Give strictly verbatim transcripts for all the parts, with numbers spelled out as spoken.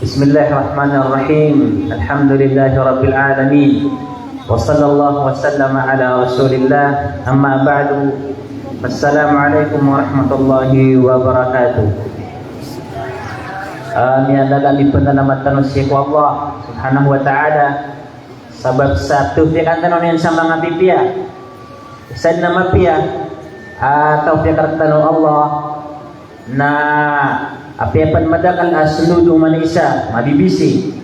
Bismillahirrahmanirrahim. Alhamdulillahi Rabbil Alamin. Wa sallallahu wa sallama ala Rasulillah. Amma ba'du. Assalamu alaikum warahmatullahi wabarakatuh. Ah, miyalalami pn a alamat tano sii ko Allah Subhanahu wa Ta'ala. Sabap sa tawfiqan tano niyan sa manga pipiya. Isa dn a mapiya a tawfiq rktano o Allah na apiya pn madakl a snood o manosiya, mabibisi,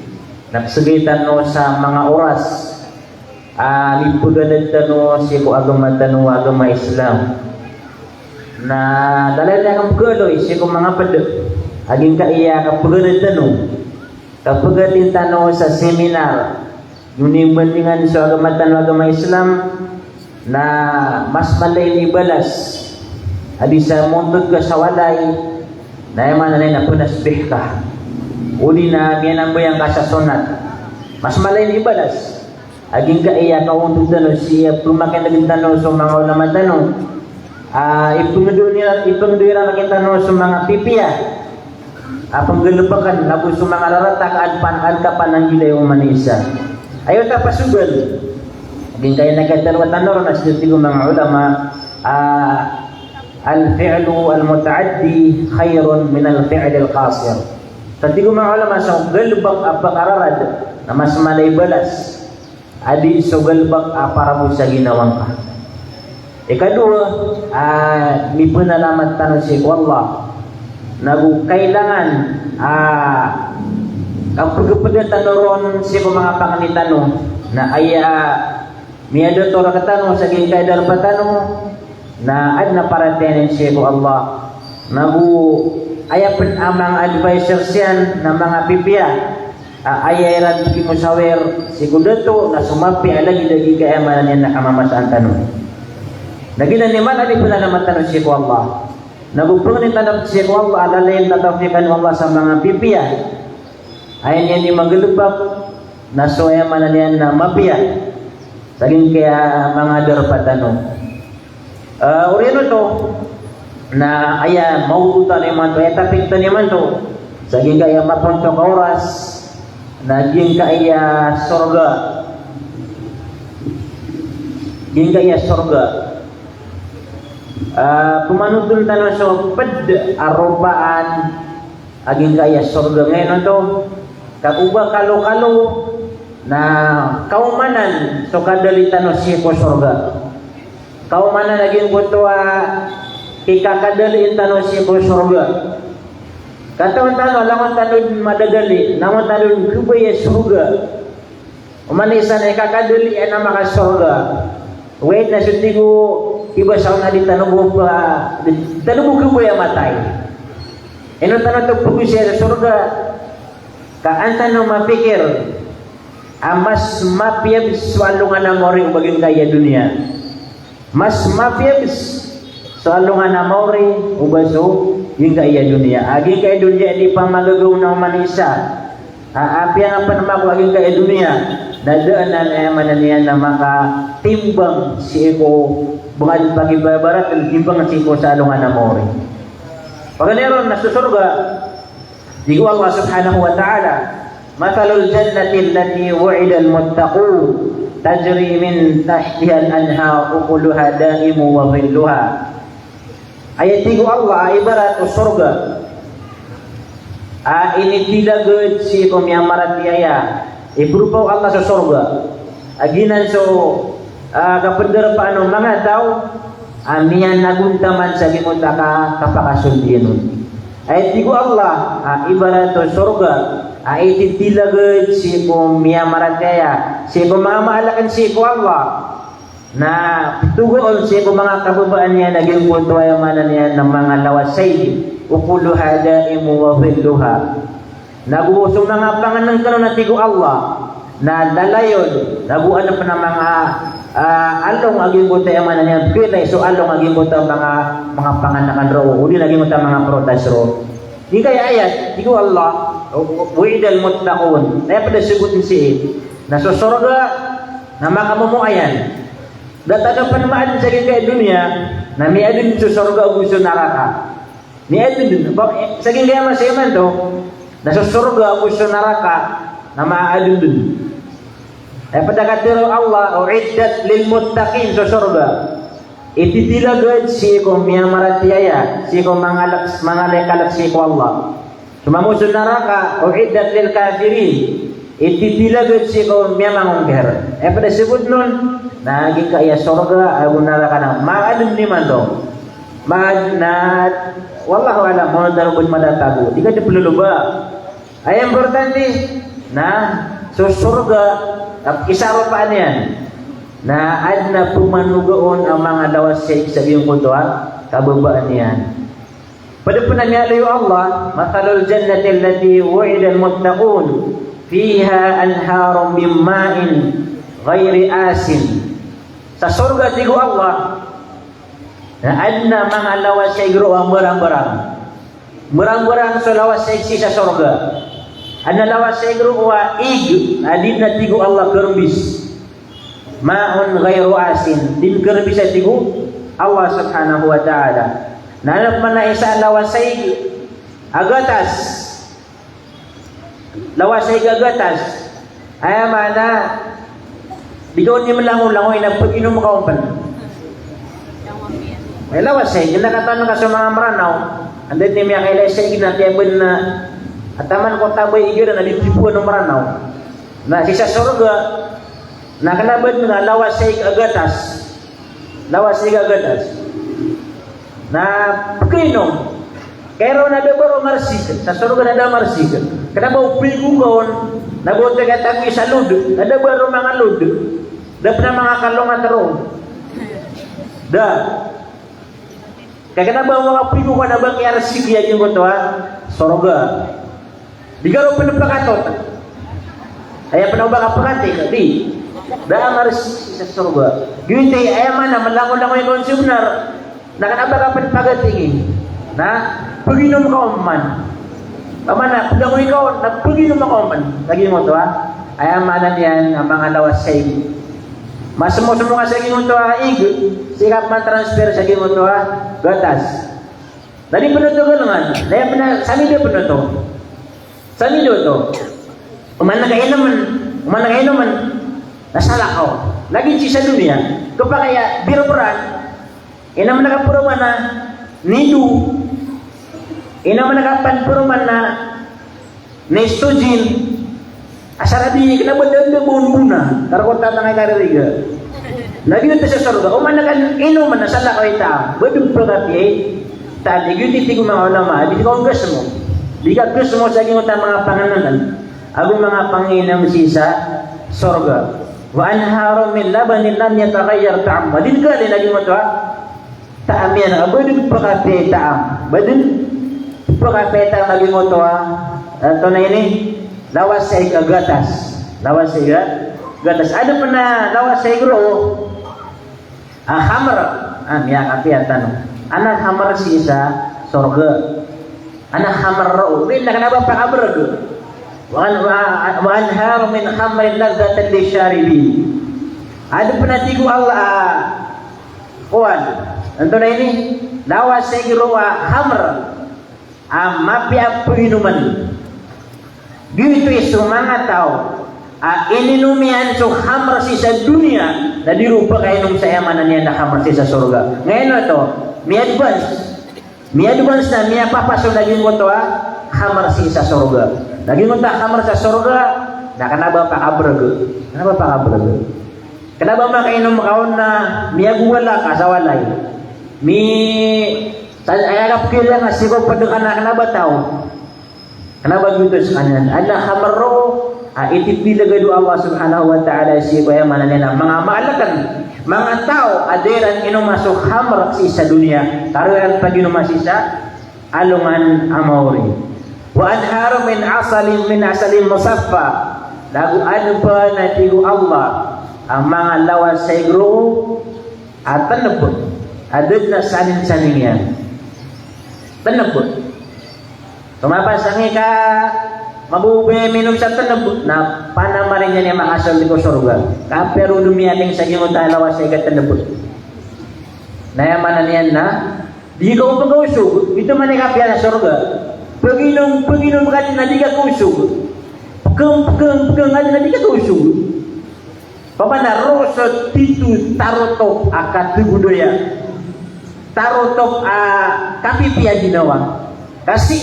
na pzagay tano sa manga oras a mipganad tano sii ko agama tano a agama Islam. Na lalayon a kapgaloy sii ko manga pd a giyangkaya kapganad tano, kapgatid tano sa seminar, ino nimbandingan so agama tano a agama Islam, na mas mala i balas a di sa montod ka sa walay, na aya maana niyan na pnasbih ka. Odi na miyanambayang ka sa sonat. Mas mala i balas a giyangkaya kaontod tano sii a pmakineg tano so manga ulama tano. Ah, ipngdo iran, ipngdo iran rktano so manga pipiya a pnggalbkn ago so manga rarata ka an pan-, an kapananggilai o manosiya. Aya oto a pasogan, giyangkaya na katharo tano ron na sii, tig o manga ulama, ah, al-fi'lu al-muta'addi khairun min al-fi'li al-qasir. Sa tig o manga ulama, so galbk a pakararad na mas mala i balas a di so galbk a parabo sa ginawa ngka. Ikadowa, ah, mipnalamat tano sii ko Allah. Nago kailangan, ah, kapgpda tano ron sii ko manga pangni tano na aya miyadato rktano sa giyangkaya darpa tano, na adn a paratiyaya niyan sii ko Allah. Nago aya pn a manga advisors iyan na manga pipiya a aya iran pkimosawir sii ko dato na so mapiya a lagid a giyangkaya maana niyan na kamamasaan tano. Na giyanan i maana a di pnalamat tano sii ko Allah. Nago pangnin tano sii ko Allah a lalayon a tawfiqan o Allah sa manga pipiya. Aya niyan i magalbk na so aya maana niyan na mapiya sa giyangkaya manga darpa tano. Ah, oriyan oto na aya mawdu tano imanto, aya topic tano imanto, sa giyangkaya mapontok a oras, na giyangkaya sorga. Giyangkaya sorga. Ah, pmanotol tano so pd a ropaan a giyangkaya sorga ngayon oto. Ka oba kalokalo na kaomanan so kadali tano sii ko sorga. Kaomanan a giyangkoto a kikakadali tano sii ko sorga. Katawan tano a langon tano dn madadali, langon tano dn kabaya sorga. Oman i isa na ikakadali iyan a makasorga. Wait na so tig o iba sa on a di tano bo pa, di tano bo kabaya matay. Ino tano oto pagosaya sa sorga? Ka an tano mapikir a mas mapiya bs so alongan a maori oba giyangkaya doniya. Mas mapiya bs so alongan a maori oba so giyangkaya doniya. A giyangkaya doniya di pamagagaw na oman i isa. A, apiya nga pn mako a giyangkaya doniya, na da anan, aya maana niyan na makatimbang sii ko, bangad pakibabarat, timbang sii ko sa alongan a maori. Paganay ron na so sorga, tig o Allah subhanahu wa ta'ala, "Mathalul jannati allati wu'idal muttaqun, tajri min tahtihal anhar, ukuluha daimun wa dhilluha." Aya tig o Allah a ibarat o sorga a initilagd sii ko miyamaratiyaya. Ipropa o Allah so sorga a giyanan so, ah, kapndarpaan o manga taw a miyanagontaman sa giyangkoto a ka-, kapakasold iyan on. Aya tig o Allah a ibarat o sorga a ititilagd sii ko miyamaratiyaya, sii ko manga maala akn sii ko Allah. Na ptogoon sii ko manga kababaan iyan a giyangkoto a, aya maana niyan na manga lawas a sayd, ukuluha daimun wa dhilluha. Na go so manga pangnngkn on a tig o Allah na lalayon, na go adn pn a manga, ah, along a giyangkoto a, aya maana niyan, pkhailay so along a giyangkoto a manga, manga pangnngkn roo, odi na giyangkoto a manga protas roo. Di kaya ayat, tig o Allah, wu'idal muttaqun. Na aya pd a sabotn sii na so sorga na makamomoayan. Da tano pn maadn sa giyangkaya doniya, na miyaadn so sorga ago so naraka. Miyaadn dn. Ba, sa giyangkaya masa imanto, Na so sorga ago so naraka na maadn dn. Aya pd a katharo o Allah, "U'iddat lil muttaqin," so sorga, ititilagad sii ko miyamaratiyaya, sii ko mangalk, mangalikalk sii ko Allah. So mambo so naraka, "U'iddat lil kafirin," ititilagad sii ko miyamangongkir. Aya pd a sabot on na giyangkaya sorga ago naraka na maadn imanto. Maadn na, wallahu a'lam, maadn dn o ba madatago. Di ka di ploloba. Aya importante na so sorga, a, isa ropaan iyan na adn a pmanoga on a manga lawas sa ig sa giyangkoto a kababaan iyan. Pd pn a miyaaloy o Allah, "Mathalul jannati allati wu'idal muttaqun, fiha anharun min ma'in ghairi asin." Sa sorga, tig o Allah, na adn a manga lawas sa ig roo a mbarangbarang. Mbarangbarang so lawas sa ig sii sa sorga. Adn a lawas sa ig roo a ig a di dn, a tig o Allah, karmbis. Ma'un ghairu asin. Di dn karmbis, a tig o Allah subhanahu wa ta'ala. Na adn pman a isa a lawas sa ig a gatas. Lawas sa ig a gatas. Aya maana, di ka on di mlangolangoy na paginom ka on pn. Aya lawas sa ig, na katawan ka so manga Mranaw, anda dn i miyakailay sa ig na tiyaban na, a, taman ko tabay ig iran na di tipoan o Mranaw. Na sii sa sorga na kna ba dn a lawas sa ig a gatas. Lawas sa ig a gatas. Na pkainom. Kairo na da ba roo marsik, sa sorga na da marsik. Kna ba o pigo ka on, na ba o tig a tago i sa lod, na da ba roo manga lod. Da pn a manga kalongan roo. Da. Ka kna ba o manga pigo ka na ba kiyarsik iyan giyangkoto a sorga. Di ka roo pn pakatot. Aya pn o ba ka pakatik, di. Da a marsik sii sa sorga. Giyoto i aya maana, mlangolangoy ka on sii bnar. Na kna ba ka pn pagatingi na paginom ka on man. Aya maana, plangoy ka on na paginom ka on man. Lagid oto a, aya maana niyan a manga lawas sa ig. Masmosmo ka sa giyangkoto a ig, sii ka pman transfer sa giyangkoto a gatas. Na di pn oto galangan, na aya pn a, sami da pn oto. Sami da oto. Oman ka inomn, oman ka inomn, na salakaw. Lagid sii sa doniya, kapakay a birobran, inomn ka proman a Nido, inomn ka pn proman a Nestogen, asar a di kna ba da dn a ba on bona, tarkot a tangay kaririga. Na giyoto sa sorga, oman ka inomn a salakaw i taam, ba dn pkapiya i taam, giyoto i tig o manga ulama, di ka on gasmo. Di ka gasmo sa giyangkoto a manga pangnngkn ago manga panginom sii sa sorga. Wa anharun min labanin lam yataghayyar ta'muhu. Di dn kali lagid oto a taam iyan, a ba dn pkapiya i taam. Ba dn pkapiya i taam lagid oto a, eh, antonaa ini, lawas sa ig a gatas. Lawas sa ig a gatas. Adn pn a lawas sa ig roo a khamr. A, miyakapiya tano. Adn a khamr sii sa sorga. Adn a khamr roo. Wi na kna ba pakabrg. Wa an-, wa, wa anharun min khamrin ladhdhatin lisharibin. Adn pn a tig o Allah a kowan. Antonaa ini? Lawas sa ig roo a khamr a mapiya a paginoman. Giyoto i so manga taw a ininom iyan so khamr sii sa doniya, na di roo pkainom sa aya maana niyan a khamr sii sa sorga. Ngayon oto, mi-advance. Mi-advance na miyapapaso lagid oto a khamr sii sa sorga. Lagid oto a khamr sa sorga, na kna ba pakabrg. Kna ba pakabrg. Kna ba makainom ka on na miyagowala ka sa walay. Mi, sa, aya kapkilala nga sii ko pd ka na kna ba taw. Kna ba giyoto skaniyan. Adn a khamr roo a ititilagad o Allah subhanahu wa ta'ala sii ko aya maana niyan a manga maalkn, manga taw a da iran inoma so khamr sii sa doniya, ka roo iran paginoma sii sa alongan a maori. Wa anharun min asalin, min asalin musaffa. Ago adn pn a tig o Allah a manga lawas sa ig roo a tnb a da dn a saningsaning iyan. Tnb. Ka mapasang i ka mabobay a minom sa tnb, na panamarin iyan i makasold ko sorga. Kapiya roo dn miyaling sa giyangkoto a lawas sa ig a tnb. Na aya maana niyan na di ka on pkaosog, giyoto man i kapiya sa sorga. Pginom, pginom ka di na di ka kaosog. Pkng, pkng, pkng ka di na di ka kaosog. Pamana roo so tito tarotop a kategodoya, tarotop a kapipiya ginawa. Kasi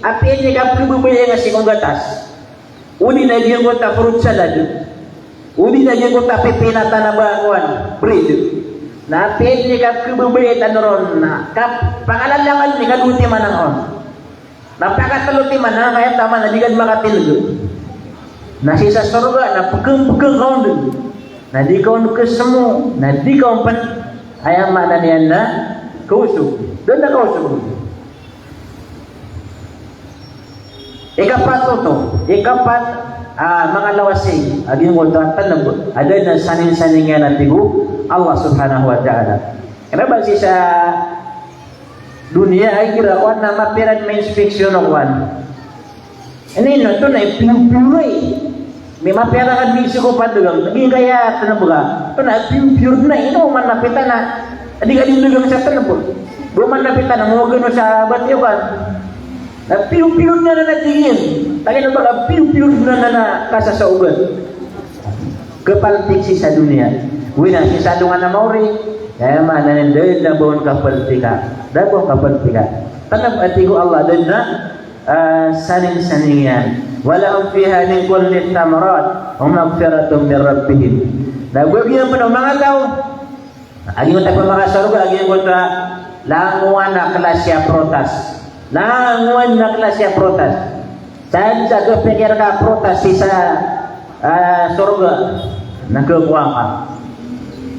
apiya di ka pkhababayai nga sii ko gatas, odi na giyangkoto a fruit salad, odi na giyangkoto a pipinatan a ba kowan, bread, na apiya di ka pkhababayai tano ron na kapakalalangan i kadowa timan on. Na pakatlo timan, na kaya taman na di ka di makatindg. Na sii sa sorga na pkng-pkng ka on dn. Na di ka on ksmo, na di ka on pn, aya maana niyan na kaosog. Da dn a kaosog. Ikapat oto, ikapat, ah, manga lawasayg a giyangkoto a tnb a da dn a saning-saning iyan a tig o Allah subhanahu wa ta'ala. Kna ba sii sa doniya a igira kowan na mapiya ran ma-inspeksiyon o kowan. Ini na, oto na piyor-piyor i. Mapiya ran ka di sii ko padagang, giyangkaya tnb ka. Oto na piyor-piyor na, ino oman na pita na, di ka di dagang sa tnb. Oman na pita na, mawag kano sa batiyo kan. Na piyor-piyor na na tig iyan. Tagi na ba ka piyor-piyor na na kasasaogan. Kapaltik sii sa doniya. Wi na sii sa alongan a maori, aya maana niyan da dn a ba on kapaltika. Da ba on kapaltika. Tnb a tig o Allah da dn a, ah, saning-saning iyan. Wa lahum fiha min kulli thamarat wa maghfiratun min rabbihim. Na bagian pn o manga taw a giyangkoto a pamakasorga a giyangkoto a langowan a klasi a protas. Langowan a klasi a protas. Sadn sa kapikir ka a protas sii sa, ah, sorga na khakowa ka.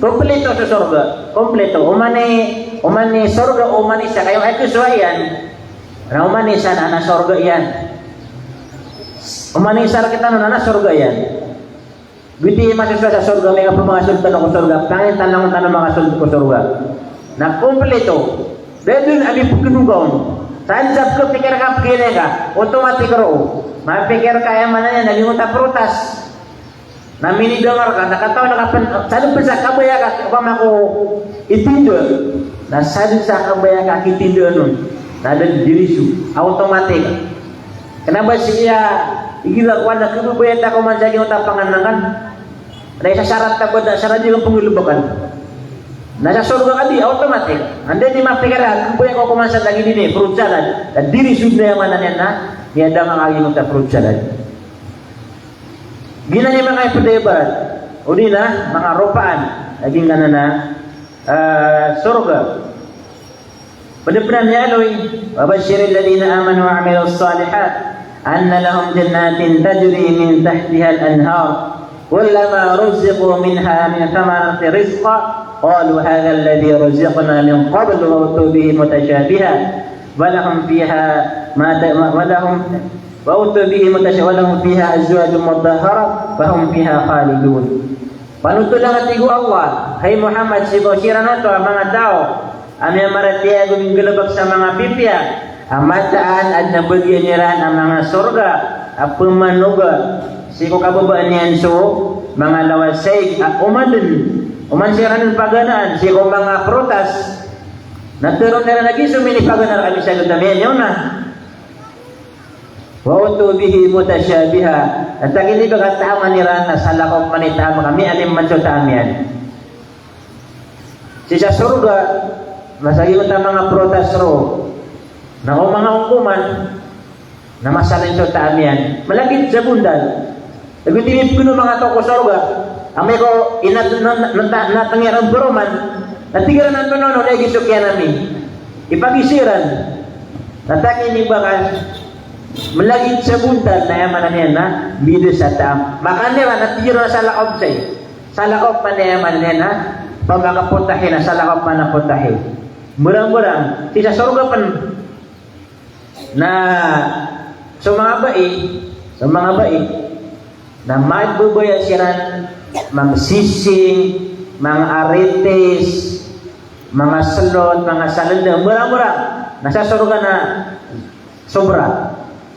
Komplito so sorga. Komplito. Oman i, oman i sorga, oman i isa, kagiya aya khasowa iyan na oman i isa na, na sorga iyan. Oman i isa rktano na, na sorga iyan. Giyoto i masosowa sa sorga, amay ka pmakasold tano ko sorga, pangnin tano langon tano makasold ko sorga. Na komplito. Da dn a di pknoga on. Sadn sa pkhapikir ka, pkhailay ka, otomatik roo. Mapikir ka, aya maana niyan na giyangkoto a protas. Na minidangar ka, na katawan ka pn, sadn pn sa kabaya ka, opama ko itinda. Na sadn sa kabaya ka kitindaan on. Na da dn diriso, automatic. Kna ba sii a igira kowan na khababaya ta ko man sa giyangkoto a pangnngkn. Na isa sarat ta ba da sarat di ka pnggalbkn. Na sa sorga ka di, automatic. Anda di mapikir a, khabaya ko ko man sa lagid ini, fruit salad. Na diriso dn, aya maana niyan na, miyadama ka giyangkoto a fruit salad. Giyanan i manga ipd a ibarat, odi na manga ropaan a giyangkanan a, ah, sorga. Pd pn a miyaaloy, wa bashshiril ladhina amanu wa amilus salihat anna lahum jannatin tajri min tahtihal anhar kullama ruziqu minha min thamaratin rizqan qalu hadha alladhi ruziqna min qablu wa utu bihi mutashabiha wa lahum fiha ma ta-, wa lahum Wa utu bihi mutasha-, wa lahum fiha azwajun mutahharah wa hum fiha khalidun. Panotola, a tig o Allah, hay Muhammad, sii ko siran oto a manga taw a miyamaratiyaya ago minggalbk sa manga pipiya a mataan a adn a bagian iran a manga sorga a pmanoga sii ko kababaan iyan so manga lawasayg a oman dn, oman siran dn paganaan sii ko manga protas. Na tharoon iran a giya so minipaganaan rkami sa gioto a miyaona. Wa utu bihi mutashabiha. Antaa kini ba ka taman iran na salakaw man i taman ka miyanim man so taman iyan. Sii sa sorga, na sa giyangkoto a manga protas roo, na o manga ongkoman, na masalin so taman iyan. Malagid sa bondal. Lagid ini pn o manga taw ko sorga. Amay ko inat-, na-, na-, na-, natng iran paroman. Na tig iran antonaa on, lagid so kiyan ami. Ipagiza iran. Na antaa kini ba ka malagid sa bondal, na aya maana niyan na bida sa taam. Makan iran, na tig iran a salakaw saya. Salakaw man, aya maana niyan na pamakapotahi, na salakaw man a potahi. Mrang-mrang. Sii sa sorga pn. Na so manga bai, so manga bai, na mababaya siran magsising, manga aritis, manga slot, manga salenda, mrang-mrang. Na sa sorga na sobra.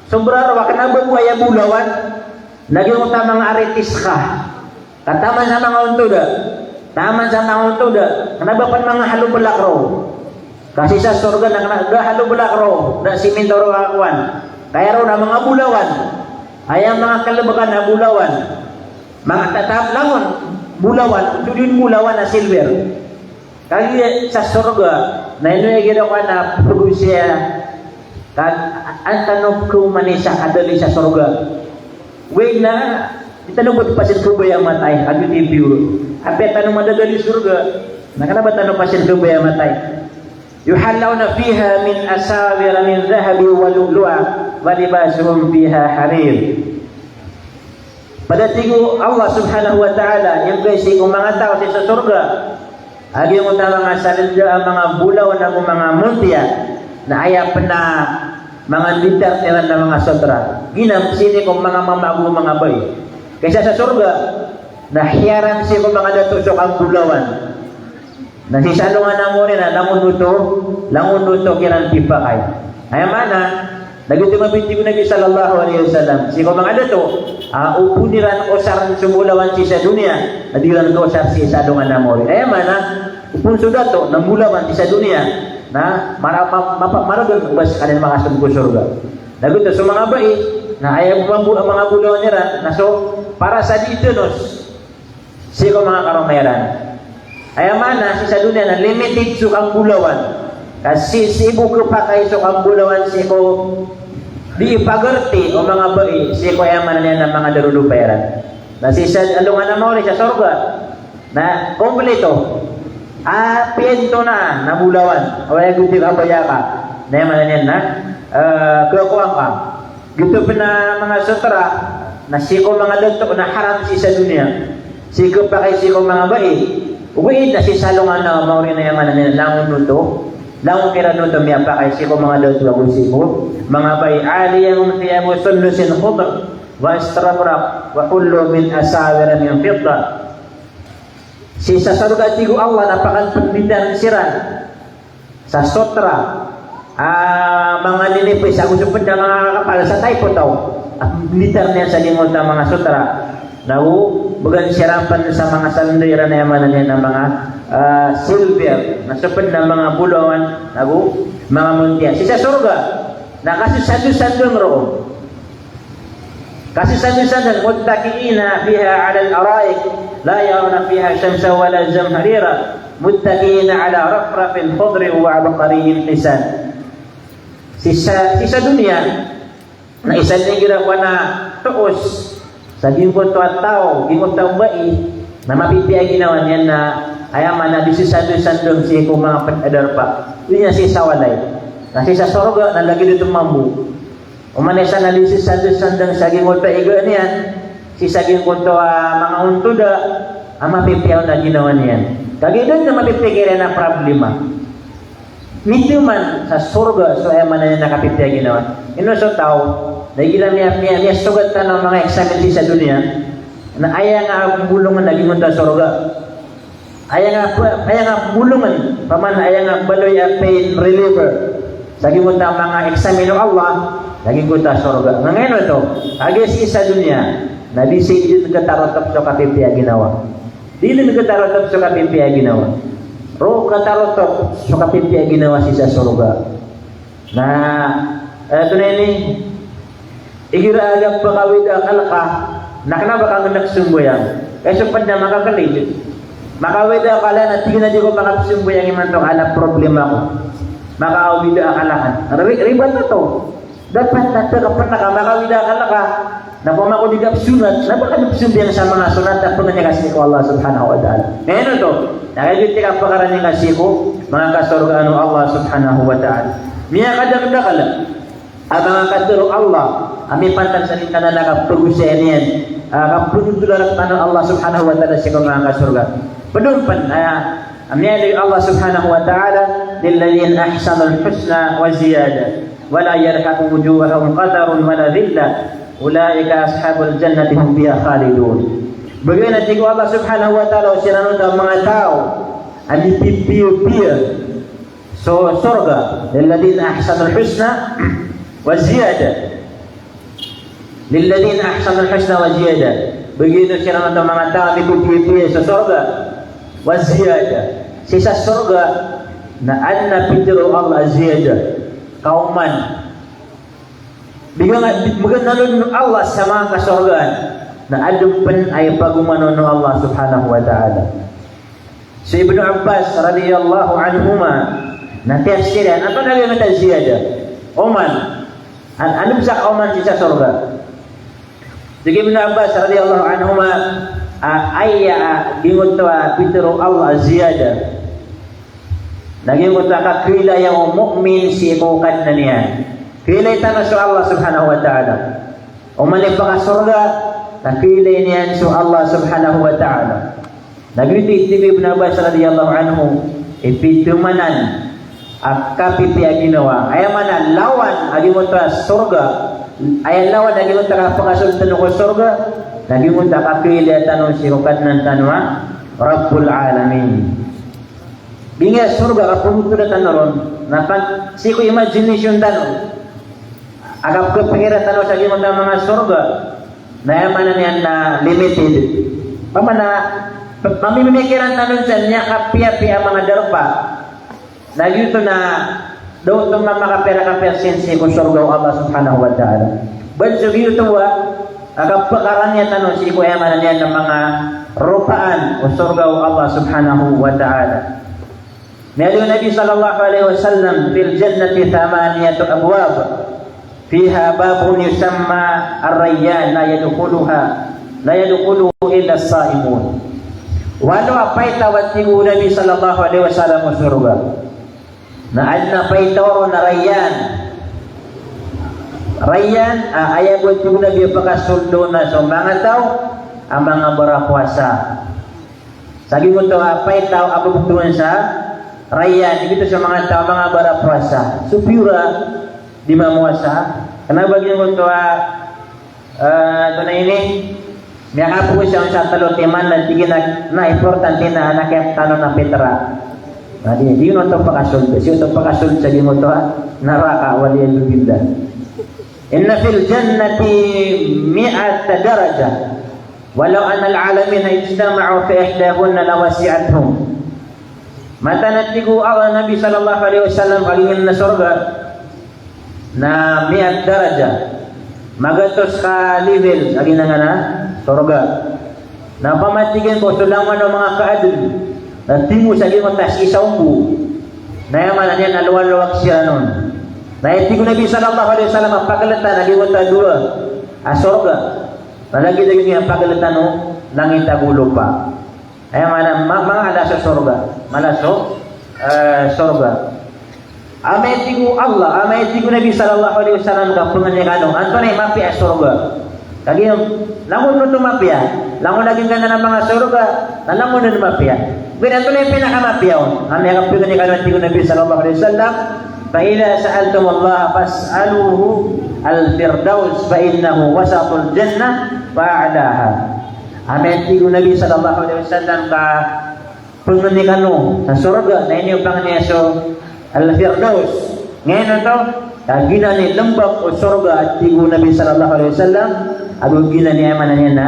Sobra roo, kna ba ko aya bolawan, na giyangkoto a manga aritis ka. Ka taman sa manga ontoda. Taman sa manga ontoda. Kna ba pn manga haloblak roo. Ka sii sa sorga na kna ba haloblak roo. Da simento roo a kowan. Kaya roo na manga bolawan. Aya manga kalebeken a bolawan. Manga tatap langon bolawan. Oto den bolawan a silver. Kagiya sa sorga, na ino igira ko ana pegosaya, ka an tano ko manisa kadali sa sorga. Oway na, di tano bo pasin kabaya matay, agi ti biyo. Apiya tano madadali sorga, na kena ba tano pasin kabaya matay. Yuhallawna fiha min asawira min dhahabin wa lu'lu'a wa libasuhum fiha harir. Pd a tig o Allah subhanahu wa ta'ala, aya bgay sii ko manga taw sii sa sorga a giyangkoto a manga salenda a manga bolawan ago manga montiya, na aya pn a manga nditar iran na manga sotra. Giyanan sii ko manga mama ago manga bai. Ka sii sa sorga, na hiyaran sii ko manga dato so kambolawan. Na sii sa alongan a mori na langon oto, langon oto kiran pipakay. Aya maana, na giyoto i mapitharo o Nabi sallallahu alaihi wasallam. Sii ko manga dato, a, o pn iran osarn so bolawan sii sa doniya, na di iran kaosar sii sa alongan a mori. Aya maana, o pn so dato, na bolawan sii sa doniya, na mara-, ma-, mapa-, maragon o ba skaniyan makasong ko sorga. Na giyoto so manga bai, na aya mambo a manga bolawan iran, na so, para sa di thanos. Sii ko manga karoma iran. Aya maana, sii sa doniya na limited so kambolawan. Ka sii, sii bo khapakay so kambolawan sii ko di ipagarti o manga bai, sii ko aya maana niyan na manga darodopa iran. Na sii sa alongan a mori sa sorga, na kompleto. Apiya antonaa na bolawan, oway giyoto i kabaya ka. Na aya maana niyan na, eh, khakowa ka. Giyoto pn a manga sotra, na sii ko manga dato na haram sii sa doniya. Sii khapakay sii ko manga bai. Ogaid na sii sa alongan a mori na aya maana niyan na langon oto. Langon kiran oto miyapakay sii ko manga dato ago sii ko manga bai. Aliyahum thiyabu sundusin khudr wa istabraq wa hullu min asawira min fiddah. Sii sa sorga tig o Allah na pakanpnditarn siran sa sotra a manga ninipis ago so pd a manga kapal sa taipo taw. A pnditarn iyan sa giyangkoto a manga sotra. Na o bgan siran pn sa manga salenda iran a aya maana niyan na manga, ah, silver. Na so pd a manga bolawan ago manga montiya. Sii sa sorga na kasisandosandong roo. Kasisandosandong, muttaki'ina fiha 'alal ara'ik, la yarawna fiha shamsan wala zamharira, muttaki'ina 'ala rafrafin khudrin wa 'abqariyyin hisan. Sii sa, sii sa doniya, na isa igira ko ana toos sa giyangkoto a taw, giyangkoto a bai, na mapipiya ginawa niyan na aya maana di sisandosandong sii ko manga pd a darpa. Di niyan sisawalay. Na sii sa sorga, na lagid oto mambo. Oman i isa na di sisandosandong sa giyangkoto a iga niyan, sii sa giyangkoto a manga ontod a mapipiya on a ginawa niyan. Kagiya da niyan mapipikir iyan a problema. Mitiman sa sorga so aya maana niyan na kapipiya ginawa. Ino so taw, na igira miya, miya, miyasogat tano a manga eksamin sii sa doniya, na aya nga a bolongan a giyangkoto a sorga. Aya nga, aya nga bolongan, paman aya nga baloy a pain reliever. Sa giyangkoto a manga eksamin o Allah, sa giyangkoto a sorga. Nga ngayon oto, kagiya sii sa doniya, na di sii dn khatarotop so kapipiya ginawa. Di dn khatarotop so kapipiya ginawa. Roo khatarotop so kapipiya ginawa sii sa sorga. Na, eh, antonaa ini, igira a giyangkoto a kawida a akal ka, na kna ba ka nggnk sambayang. Kaya so pd a makakali. Makawida a akal na tig iyan a di ko makapsambayang imanto ka na problema ko. Makawida a akal ka. Ri-, ribat oto. Dapat na teka pn a ka makawida a akal ka. Na opama ko di kapsunat, na ba ka di psambayang sa manga sunat a pangni ka sii ko Allah Subhanahu wa Ta'ala. Ngayon oto, na kagiya di ka pakarani ka sii ko manga kasorgaan o Allah Subhanahu wa Ta'ala. Miyakadakdakl a manga katharo o Allah a mipantag sa di tano na kapagosaya niyan, a kapagosaya rktano o Allah Subhanahu wa Ta'ala sii ko manga kasorga. Pd on pn, a, a miyaaloy o Allah Subhanahu wa Ta'ala, "Lilladhina ahsanul husna wa ziyadah." Wa la yarhaqu wujuhahum qatarun wa la dhillah. Ulaika ashabul jannati hum fiha khalidun. Bgan a tig o Allah Subhanahu wa Ta'ala o siran oto a manga taw a mipipiyapiya so sorga, lilladhina ahsanul husna wa ziyadah. Lilladhina ahsanul husna wa ziyadah. Bgan o siran oto a manga taw a mipipiyapiya so sorga, wa ziyadah. Sii sa sorga na adn a pitharo o Allah a ziyadah. Kaoman. Bgan, bgan tano o Allah sa manga kasorgaan na adn pn a ipagoman on o Allah subhanahu wa ta'ala. Si Ibnu Abbas radiyallahu anhuma na tiyafsir iyan, antonaa i giyangkoto a ziyada? Oman. An-, ano bs a kaoman sii sa sorga? Tig i Ibnu Abbas radiyallahu anhuma, a, aya, a, giyangkoto a pitharo o Allah a ziyada na giyangkoto a kakiilaya o mu'min sii ko Kadnan iyan. Kiilay tano so Allah subhanahu wa ta'ala. Oman i pakasorga, na kiilay niyan so Allah subhanahu wa ta'ala. Na giyoto i tig o Ibnu Abbas radiyallahu anhu, i pitharo man a kapipiya a ginawa. Aya maana lawan a giyangkoto a sorga, aya lawan a giyangkoto a kapakasold tano ko sorga, na giyangkoto a kakiilaya tano sii ko Kadnan tano a Rabbul Alamin. Giya sorga, kapagothola tano ron, na pag, sii ko imagination tano a kapkhapikiran tano sa giyangkoto a manga sorga, na aya maana niyan na limited. Opama na, mamimikiran tano sa miyakapiyapiya a manga darpa. Na giyoto na da oto mamakapiya-kapiya sii ko sorga o Allah subhanahu wa ta'ala. Bad so giyoto a, a kapkaraniya tano sii ko aya maana niyan na manga ropaan o sorga o Allah subhanahu wa ta'ala. Miyaaloy o Nabi sallallahu alaihi wasallam, "Fil jannati thamaniyatu abwab, fiha babun yusamma Ar-Rayyan, la yadkhuluha, la yadkhuluhu illa as-saimun." Walo a paitaw a tig o Nabi sallallahu alaihi wasallam o sorga. Na adn a paitaw ron a Rayyan. Rayyan, a, aya bo a tig o Nabi a pakasold on na so manga taw a manga barapowasa. Sa giyangkoto a paitaw a babogdowan sa Rayyan, giyoto so manga taw a manga barapowasa. So piyor a di mamowasa, kna ba giyangkoto a, eh, antonaa ini, miyakapowasa on sa tlo timan na tig iyan a, na importante na, na kiyatano na pitra. Na di, di oto pakasold, sii oto pakasold sa giyangkoto a naraka, wal iyadhu billah. Inna fil jannati mi'ata darajah. Walau annal alamina ijtama'u fi ihdahunna lawasi'athum. Mataan a tig o Allah, Nabi sallallahu alaihi wasallam, ka giyanan a sorga na mi'at darajah. Magatos ka level sa giyanan a sorga. Na opama tig iyan ko so langowan o manga kaadn na timo sa giyangkoto a sii sa ombo, na aya maana niyan na lowalowag siran on. Na aya tig o Nabi sallallahu alaihi wasallam a pagltan a giyangkoto a dowa a sorga na lagid a giya pagltan o langit ago lopa. Aya maana, ma-, mala so sorga, mala so, eh, sorga. Amay tig o Allah, amay tig o Nabi sallallahu alaihi wasallam ka pangni kano, antonaa i mapiya a sorga? Kagiya langon oto mapiya, langon a giyangkanan a manga sorga na langon on mapiya. Ogaid antonaa i pinakamapiya on? Amay ka pangni kano, tig o Nabi sallallahu alaihi wasallam, "Fa idha sa'altumullaha fas'aluhu al-firdaus, fa innahu wasatul jannah wa a'laha." Amay tig o Nabi sallallahu alaihi wasallam ka pangni kano sa sorga, na ino pangni a so Al-Firdaus. Ngayon oto, na giyanan i lmbak o sorga a tig o Nabi sallallahu alaihi wasallam, ago giyanan i aya maana niyan na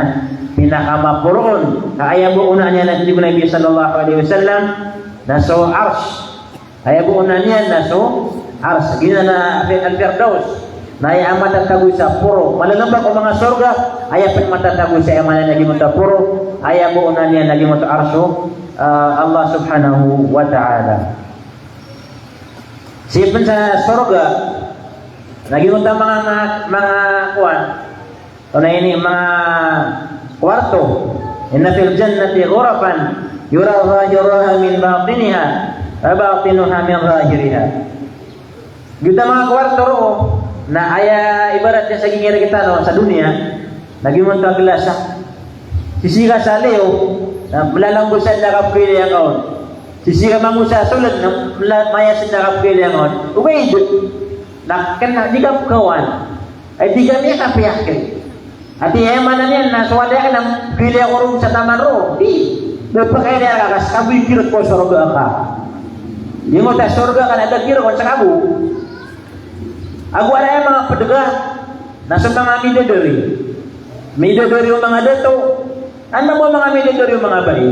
pinakamaporo on. Ka aya bo onaan iyan a tig o Nabi sallallahu alaihi wasallam na so Arsh. Aya bo onaan iyan na so Arsh, giyanan a Al-Firdaus. Na aya matatago sa poro, malalmbak o manga sorga, aya pn matatago sa aya maana niyan na giyangkoto a poro, aya bo onaan iyan na giyangkoto a Arsh o, ah, Allah subhanahu wa ta'ala. Sii pn sa sorga na giyangkoto a manga, manga kowan, antonaa ini, manga kwarto. Inna fil jannati ghurafan yura zahiruha min batiniha wa batinuha min zahiriha. Giyangkoto a manga kwarto roo na aya ibarat iyan sa giyangkai rktano sa doniya na giyangkoto a glass a. Sii ka sa liyo na mlalambo sa da kapkhailaya ka on. Sii ka mangosa sa sold na mla-, maya sa da kapkhailaya ka on. Ogaid na kna di kapkhawan. Ay di kami kapiya kay. Ati aya maana niyan na so wali akn na pili ako ron sa taman roo. Di. Ba pakailaya ka, ka skabo i kirot ko sorga ka. Giyangkoto a sorga ka na da kirot ko skabo. Ago aya manga pd ka na so manga midadari. Midadari o manga dato. Ano bo manga midadari o manga bai?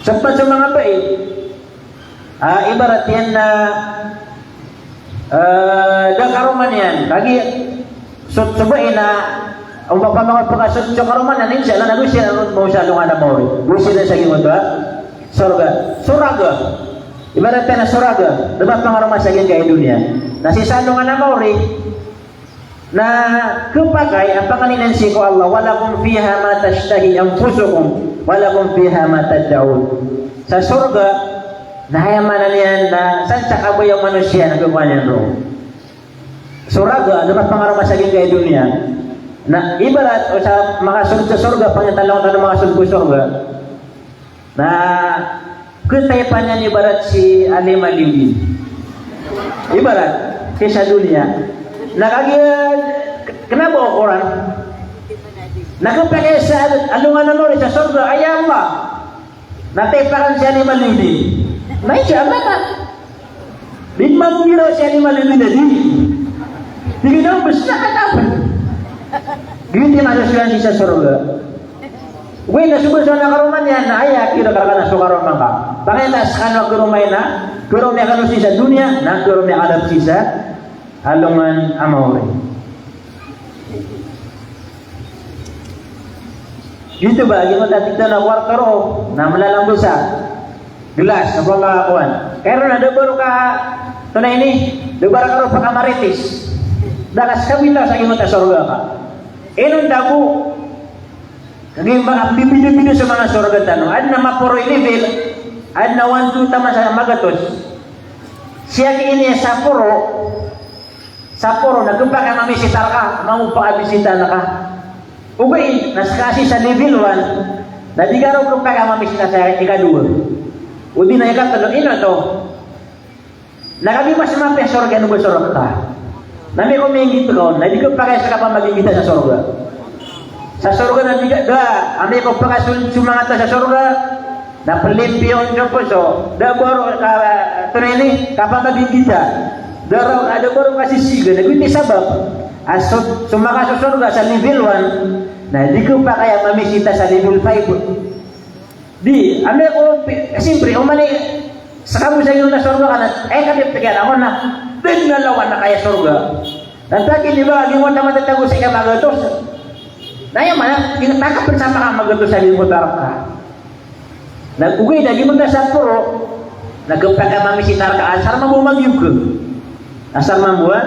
Smpn so manga bai. Ah, ibarat iyan na Eh, da karoma niyan. Lagid so, so ba ina, o ba pamangapakaso so karoma niyan, insha Allah, na go siran mawsa alongan a maori. Go siran sa giyoto a sorga. Sorga. Ibarat iyan a sorga. Da ba pangaroma sa giyangkai a doniya. Na sii sa alongan a maori na khapakay a pangnin sii ko Allah, "Wa lakum fiha ma tashtahi anfusukum, wa lakum fiha ma tad'un." Sa sorga, na aya maana niyan na san sa kabaya o manosiya na khapakay niyan roo. Sorga, da ba pangaroma sa giyangkai a doniya. Na ibarat o sa makasold sa sorga, pangnin tano, tano makasold ko sorga. Na khatayipan iyan ibarat si Halima Lewin. Ibarat, sii sa doniya. Na kagiya, kena ba o Quran? Na khapakay sa alongan a maori sa sorga, aya Allah. Na tayipan si Halima Lewin. Na insha Allah ka. Di mambo giraw si Halima Lewin a di. Di giraw bes na katapan. Giyoto i masosoyan sii sa sorga. Ogaid na so ba so na karoma niyan na aya kira karkana so karoma ka. Pangnin ta skano a karoma iyan na karoma kano sii sa doniya, na karoma kano sii sa alongan a maori. Giyoto ba, giyoto a tig tano a kwarto roo, na mlalambosa. Glass, na ba makakowan. Kaya roo na da ba roo ka, tonaa ini, da ba roo ka roo pakamaritis. Da ka skabita sa giyoto a sorga ka. Inonta bo, kagiya ba, bibida-bida so manga sorga tano. Aden a maporo i level, aden a one, two, taman sa magatos. Sii ki ini a saporo, saporo na khapakay a mamisitar ka, mambo pakabisitar ka. Ogaid na ska sii sa level one, na di ka roo khapakay a mamisita sa ikadowa. O di na ikatlo, ino oto? Na kagiya mas mapiya a sorga, ino ba sorga ka? Na amay ko minggit ka on, na di khapakay sa kapamaginggita sa sorga. Sa sorga na di ka, da, amay ko pakasold so manga taw sa sorga, na plimpiyon so poso, da ba roo ka, tonaa ini, kapamaginggita. Da roo, da ba roo kasisigan, na giyoto i sabap a so, so makasosorga sa level one, na di khapakay a mamisita sa level five. Di, amay ko, pi-, siyempre, oman i, skamo sa giyoto a sorga ka na, eh, kapipikiran ako na, di na lawan na kaya sorga. Na tig iyan, di ba, giyoto a matatago sii ka magatos. Na aya maana, di na takap sa manga magatos sa giyoto a raka. Na ogaid na giyoto a saporo, na khapakay a mamisitar ka, asar mambo magiyog ka. Asar mambo, a,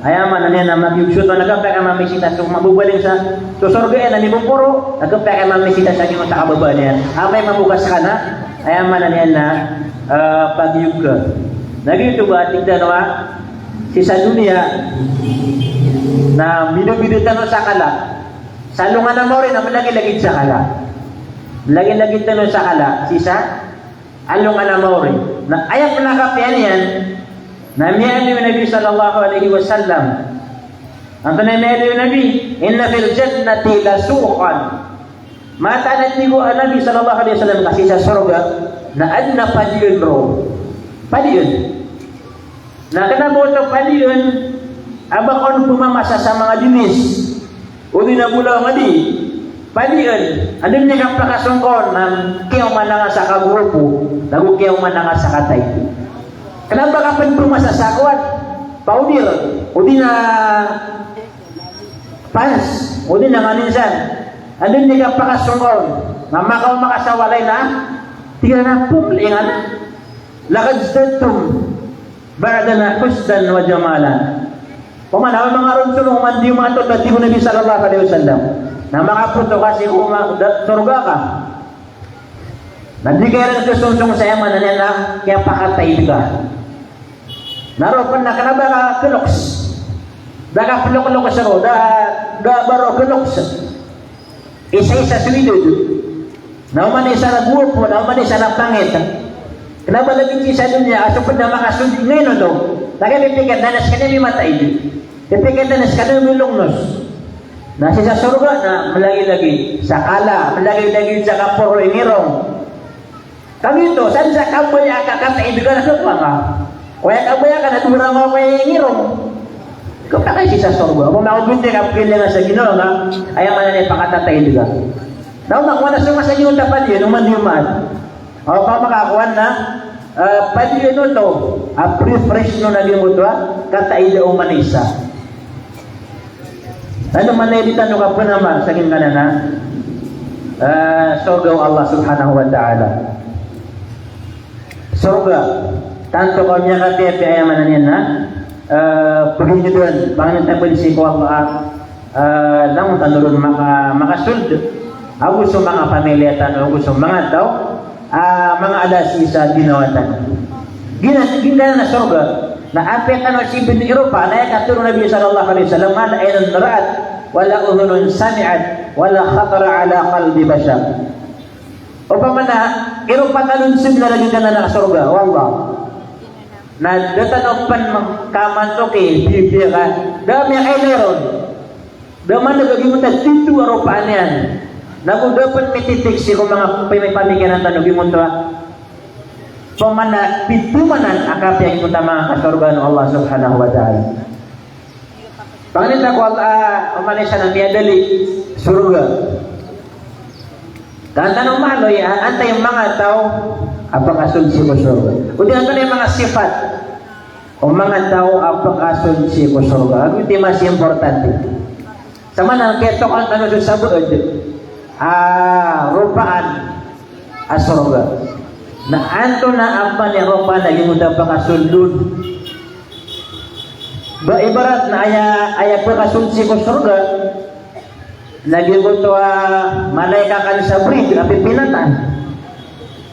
aya maana niyan na magiyog so taw na khapakay a mamisita so mababaling sa, so sorga iyan a mipoporo, na khapakay a mamisita sa giyoto a kababaan iyan. Amay mambo ka skana, aya maana niyan na, eh, pagiyog ka. Na giyoto ba, tig tano a, sii sa doniya, na bida-bida tano sa kala. Sa alongan a maori na malagilagid sa kala. Malagilagid tano sa kala, sii sa alongan a maori. Na aya pn a kapiya niyan, na miyaaloy o Nabi sallallahu alaihi wasallam. Antonaa i miyaaloy o Nabi? "Inna fil jannati la suqan." Mataan a tig o Nabi sallallahu alaihi wasallam ka sii sa sorga, na aden a padian roo. Padian. Na kna ba oto padian a ba ka on pmamasa sa manga dinis, odi na bolawan a di. Padian, anda dn i kapakasong ka on na kiyaoman angka sa kagrupo, nago kiyaoman angka sa kataid. Kna ba ka pn pmamasa sa kowat, powder, odi na pants, odi na nganin san. Anda dn i kapakasong ka on na makaoma ka sa walay na, tig iyan a pmlingan a. Laqad izdadtum ba'dana husnan wa jamalan. Pman a manga ron so oman di mato, tig o Nabi sallallahu alaihi wasallam, na makapoto ka sii ko ma-, da-, sorga ka. Na di ka iran sosongsong sa aya maana niyan na kiyapakataid ka. Na roo pn na kna ba ka kloks. Da ka ploklok sa roo, da, da ba roo kloks. Isa-isa so idad. Na oman i isa na gowapo, na oman i isa na pangit. Kna ba lagid sii sa doniya a so pd a makasold ngayon oto, na kiyapipikir na skaniyan i mataid. Kiyapikir na skaniyan i longnos. Na sii sa sorga na malagilagid sa kala, malagilagid sa kaporo i ngirong. Kagiya oto, san sa kabaya ka kataid ka na khapakay. Aya kabaya ka na dowa rangaw ka i ngirong. Khapakay sii sa sorga. Opama ka oto di ka pkilingan sa ginawa ka, aya maana niyan pakatataid ka. Na opama ka kowan na so masa giyoto a padian, oman di oman. Opama ka kowan na, eh, padian oto a pre-fresh on a giyoto a Kataida o manosiya. Ino man i di tano kapnamar sa giyangkanan a, eh, sorga o Allah Subhanahu wa Ta'ala. Sorga, tanto ka miyakapiyapiya aya maana niyan na, eh, pagingdn, pangnin tano sii ko Allah, eh, langon tano ron maka-, makasold. Ago so manga pamilya tano, ago so manga taw, ah, manga ala sii sa ginawa tano. Gina-, giyangkanan a sorga, na apiya tano sii pn iropa, na aya katharo o Nabi sallallahu alaihi wasallam, "Ma la ainun ra'at, wa la udhunun sami'at, wa la khatara ala qalbi bashar." Opama na iropa tano sii na lagid anan a sorga, wallah. Na da tano pn kamantoki, bibiya ka, da miyakailay ron. Da man a giyangkoto a tito a ropaan iyan. Na go da pn mititik sii ko manga pami-, pamikiran tano giyangkoto a. Opama na pito man a kapiya giyangkoto a manga kasorgaan o Allah Subhanahu wa Ta'ala. Pangnin ta ko Allah, ah, opama na isa na miyadali sorga. Ka an tano maaloy, ah, antaa i manga taw a pakasold sii ko sorga. Odi antaa i manga sipat o manga taw a pakasold sii ko sorga. Ago ito i mas importante. Sa maana na kiyatokan tano so sabaad a ropaan a sorga. Na antonaa pman i ropaan a giyangkoto a pakasold on. Ba ibarat na aya, aya pakasold sii ko sorga, na giyangkoto a malaika kan sa bridge a pipinatan.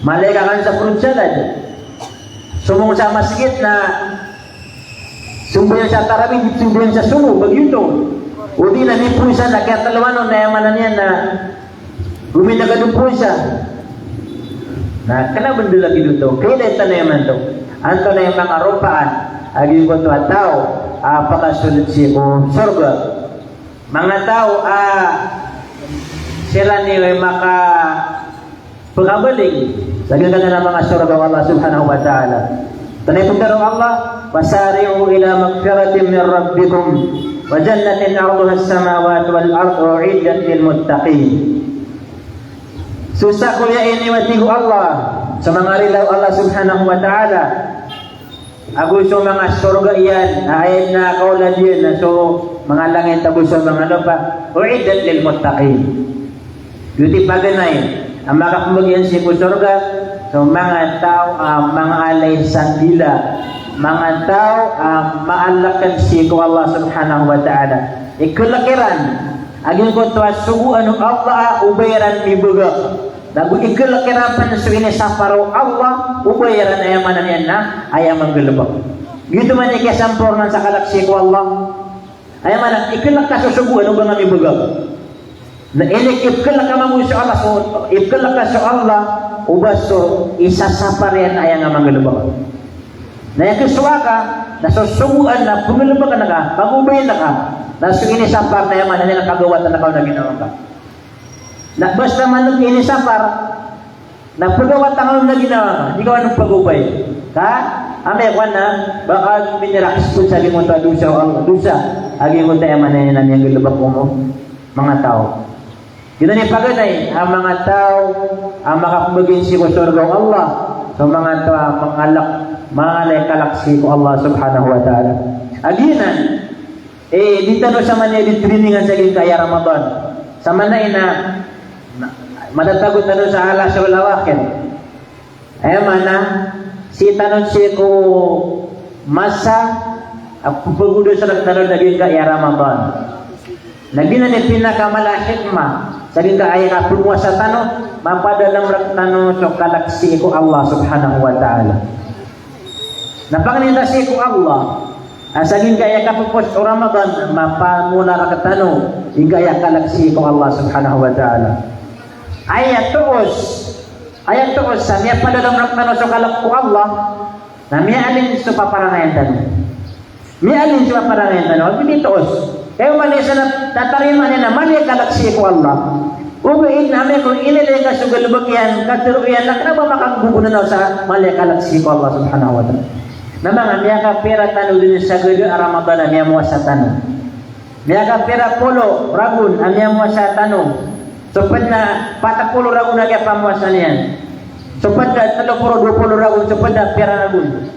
Malaika kan sa Purod Salad. Somong sa masgit na sombayan sa tarawih, sombayan sa somo, ba giyoto. Odi na mipoisa na kiyatalowan on na aya maana niyan na gominda ka dn poisa. Na kna a bndl a giyoto. Kailay tano imanto. Antonaa i manga ropaan a giyangkoto a taw a pakasold sii ko sorga. Manga taw a siran i makapkabaling sa giyangkanan a manga sorga o Allah Subhanahu wa Ta'ala. Tonaa i pitharo o Allah, "Wasari'u ila maghfiratin min rabbikum wa jannatin arduhas samawatu wal ardu u'iddat lil muttaqin." So sakoya ini, a tig o Allah, so manga rila o Allah Subhanahu wa Ta'ala, ago so manga sorga iyan, a aya na kaolad iyan na so manga langit ago so manga lopa, u'iddat lil muttaqin. Giyoto i paganay a makapmbgan sii ko sorga so manga taw a manga ala i sanggila, manga taw a maalk sii ko Allah Subhanahu wa Ta'ala. Iklk iran a giyangkoto a sogoan o Allah a o ba iran mibagak. Na go iklk iran pn so inisapar o Allah, o ba iran, aya maana niyan na aya manggalbk. Giyoto man i kiyasampornaan sa kalk sii ko Allah. Aya maana, iklk ka so sogoan o ba nga mibagak. Na iniklk ka mambo so Allah, so iklk ka so Allah, o ba so isasapar iyan na aya nga manggalbk. Na aya kisowa ka na so sogoan na pnggalbkn ka, pagobayn ka, na so inisapar na aya maana niyan na pagawatan ka on a ginawa ngka. Na basta man inisapar na pagawatan ka on a ginawa ngka, di ka on pagobay. Ka amay ko ana, ba ka miniraksp sa giyangkoto a dosa, dosa a giyangkoto a aya maana niyan na miyanggalbk ko manga taw. Giyanan i paganay a manga taw a makapmbgan sii ko sorga o Allah, so manga taw a mangalk, manga ala i kalk sii ko Allah Subhanahu wa Ta'ala. A giyanan, eh, di tano samanaya di trainingan sa giyangkaya Ramadan. Samanaya na, na, matatago tano sa al-ashrul awakhir. Aya maana, sii tano sii ko masa a pphagod sa rktano a giyangkaya Ramadan. Na giyanan i pinakamala a hikmah sa giyangkaya kapmowasa tano, mapadalm rktano so kalk sii ko Allah Subhanahu wa Ta'ala. Na pangnin ta sii ko Allah a sa giyangkaya kapphos o Ramadan, mapamola rktano giyangkaya kalk sii ko Allah Subhanahu wa Ta'ala. Aya toos Aya toos a miyapadalm rktano so kalk ko Allah, na miyaalin so paparangayan tano. Miyaalin so paparangayan tano, ago di toos. Kay oman i isa na tatarimaan iyan a mala i kalk sii ko Allah. Ogaid na amay ko inilay ngka so galbk iyan, katharo iyan na kna ba makagogona sa mala i kalk sii ko Allah Subhanahu wa Ta'ala. Na manga miyakapira tano dn sa gada a Ramadan a miyamowasa tano. Miyakapira polo ragon a miyamowasa tano. So pd na pat polo ragon a kiyapamowasa niyan. So pd na tlo polo, dowa polo ragon, so pd na pira ragon.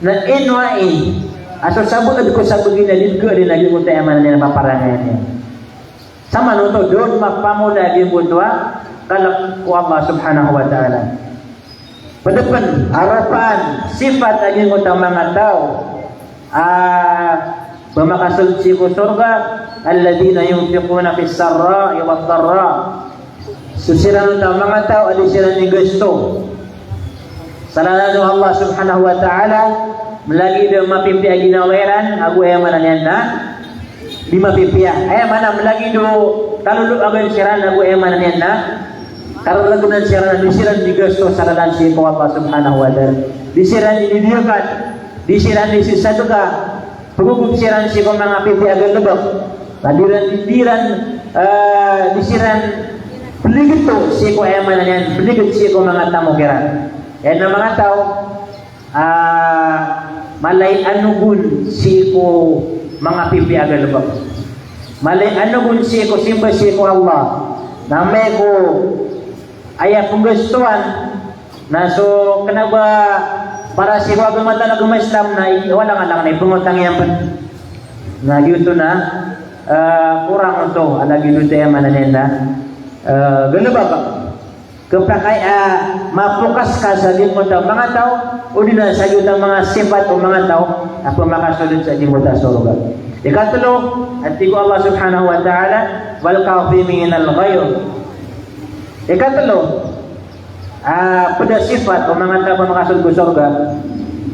Na ino ai A so sabagad ko sabagi na di dn khaadn a giyangkoto a aya maana niyan a paparangayan iyan. Samanoto doon mapamola a giyangkoto a kalk o Allah subhanahu wa ta'ala. Pd pn a ropaan, sifat a giyangkoto a manga taw a ba makasold sii ko sorga, alladhina yunfiquna fis sarra'i wad darra. So siran oto a manga taw a di siran igasto sa lalan o Allah subhanahu wa ta'ala, mlagid a mapipiya a ginawa iran, ago aya maana niyan na di mapipiya. Aya maana mlagid o kaloloagan siran, ago aya maana niyan na kararagnan siran, di siran igasto sa lalan sii ko Allah subhanahu wa ta'ala. Di siran inidiyakat, di siran inisadka, pagogop siran sii ko manga pipiya a galbk. Na di ran, di ran, eh, di siran pligto sii ko aya maana niyan, pligto sii ko manga tamok iran. Aya na manga taw a mala i anogon sii ko manga pipiya a galbk. Mala i anogon sii ko simba sii ko Allah. Na amay ko aya pnggastoan na so kna ba para sii ko agama tano a agama Islam na i-, walang-alang na ipngotang iyan pn. Na giyoto na, eh, korang oto a lagid oto aya maana niyan na, eh, galbk. Khapakay a mapokas ka sa giyangkoto a manga taw, odi na sa giyoto a manga sifat o manga taw a pmakasold sa giyangkoto a sorga. Ikatlo, a tig o Allah subhanahu wa ta'ala, "Wal kadhiminal ghaidh." Ikatlo, a pd a sifat o manga taw a pmakasold ko sorga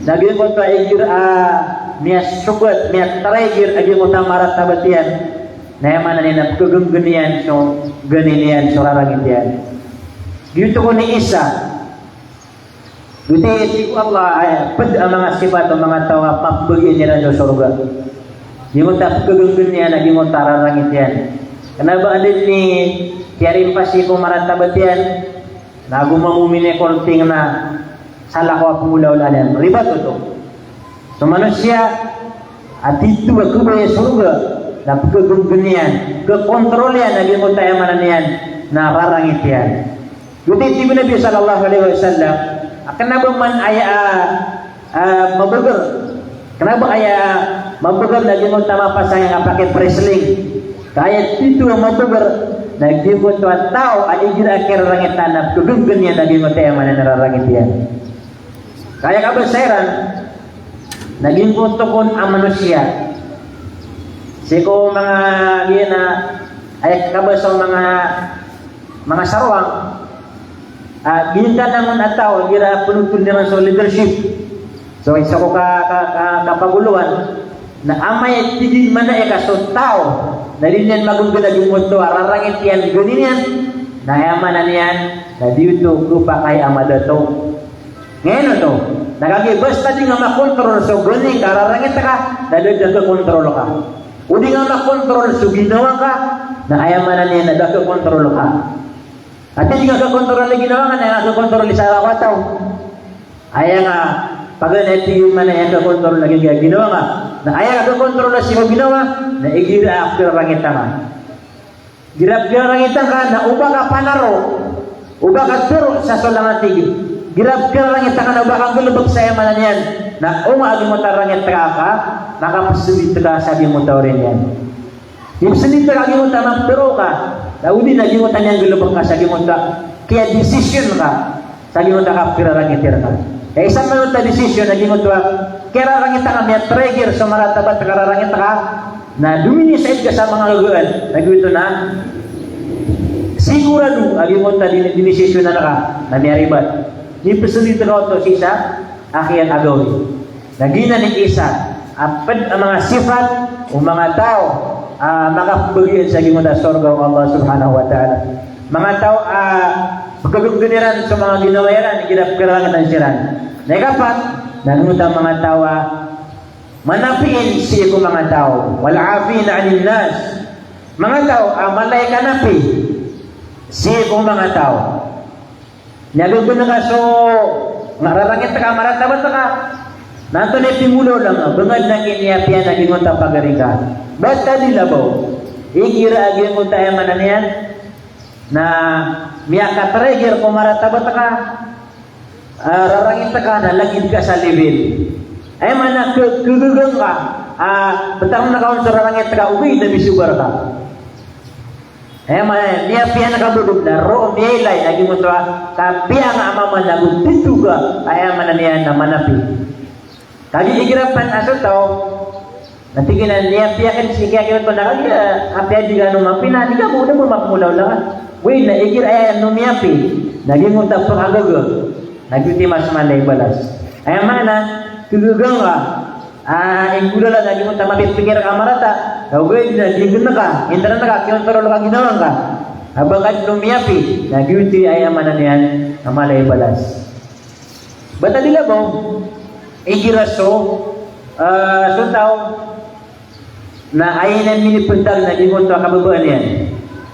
na giyangkoto a igira a miyasogat, miyatrigger a giyangkoto a maratabat iyan. Na aya maana niyan na pkhagnggn iyan so gani niyan, so rarangit iyan. Giyoto kon i isa. Giyoto i tig o Allah, aya pd a manga sifat o manga taw a pmbagian iran so sorga. Giyangkoto a pkhagnggn iyan a giyangkoto a rarangit iyan. Kna ba adn i kiyarimpas sii ko maratabat iyan, na ago mamomin i korting na salakaw a pnggolawlaan iyan. Ribat oto. So manosiya a tito a kabaya sorga na pkhagnggn iyan, khakontrol iyan a giyangkoto a aya maana niyan na rarangit iyan. Giyoto i tig o Nabi sallallahu alaihi wasallam a kna ba man aya a, a, mabagr, kna ba aya mabagr na giyangkoto a mapasang a kapakay-wrestling. Ka aya tito a mabagr na giyangkoto a taw a igira a kirarangitan na pkhagnggn iyan a giyangkoto a aya maana niyan na rarangit iyan. Ka aya kabasa iran na giyangkoto kon a manosiya sii ko manga giya na, aya kabasa o manga, manga sarwang. A, giyangkanan a taw a igira pnotol iran so leadership, so isa ko ka, ka, ka, kapagoloan, na amay tig iyan man a ika so taw na di niyan magnggn a giyangkoto a rarangit iyan, gani niyan, na aya maana niyan na di oto khapakay a madato. Ngayon oto, na kagiya basta di nga makontrol so gani ka, rarangit ka, na da, da khakontrol ka. O di nga makontrol so ginawa ka, na aya maana niyan na da khakontrol ka. Ati di nga khakontrol i ginawa nga, na aya nga khakontrol i salakaw a taw. Aya nga, paganay tig iyan man a aya khakontrol na giya ginawa nga. Na aya nga khakontrol na sii ko ginawa, na igira a kirarangitan ka. Igira a kirarangitan ka na oba ka panaro, oba ka tero sa so langon a tig. Igira a kirarangitan ka na oba ka nggalbk sa aya maana niyan na onga a giyangkoto a rangit ka, ka makapslit ka sa giyangkoto a oriyan iyan. Ipslit ka a giyangkoto a maptero ka, na odi na giyangkoto a miyanggalbk ka sa giyangkoto a kiya-decision ka sa giyangkoto a kapkirarangit iran ka. Aya isa man oto a decision a giyangkoto a kirarangitan ka, miyatrigger so maratabat ka, rarangit ka, na dominisaid ka sa manga gagaan, na giyoto na sigurado a giyangkoto a dini-, dinisisyonan ka na miyaribat. Ipslit ka oto sii sa akhirat a gawii. Na giyanan i isa a pd a manga sifat o manga taw a makapmbagian sa giyangkoto a sorga o Allah subhanahu wa ta'ala. Manga taw a pkhagnggn iran so manga ginawa iran igira a pkharangitan siran. Na ikapat, na giyangkoto a manga taw a manapiin sii ko manga taw. Wal 'afina 'anin nas. Manga taw a mala i kanapi sii ko manga taw. Miyagnggn ka so, nga rarangit ka, maratabat ka. Na antonaa i pinggolawla nga, bangad na kiniyapiya na giyangkoto a pagari ngka. Basta di labaw. Igira a giyangkoto a aya maana niyan na miyakatrigger ko maratabat ka, a, rarangit ka, na lagid ka sa level. Aya maana a ke-, kegegang ka, a, btad na kaon so rarangit ka ogaid na misobar ka. Aya maana, miyapiya ka bo dn na roo miyailay a giyoto a kapiya nga a mama na go tito ka, aya maana niyan na manapi. Kagiya igira pn a so taw, na tig iyan a miyapiya akn sii ki aki oto na kagiya, apiya di kano mapi na di ka bo, di bo mapmolaola ka. Oway, na igira aya no miyapi, na giyoto a pkhagaga, na giyoto i mas mala i balas. Aya maana, kegegang ka, a, inggolalan a giyoto a mapipikir ka marata, na ogaid na di gn ka, intaran ka, kiyontrol ka ginawa ngka. A ba ka dn miyapi, na giyoto i aya maana niyan a mala i balas. Btad i labaw, igira so, a, so taw, na aya niyan minipntag na giyoto a kababaan iyan.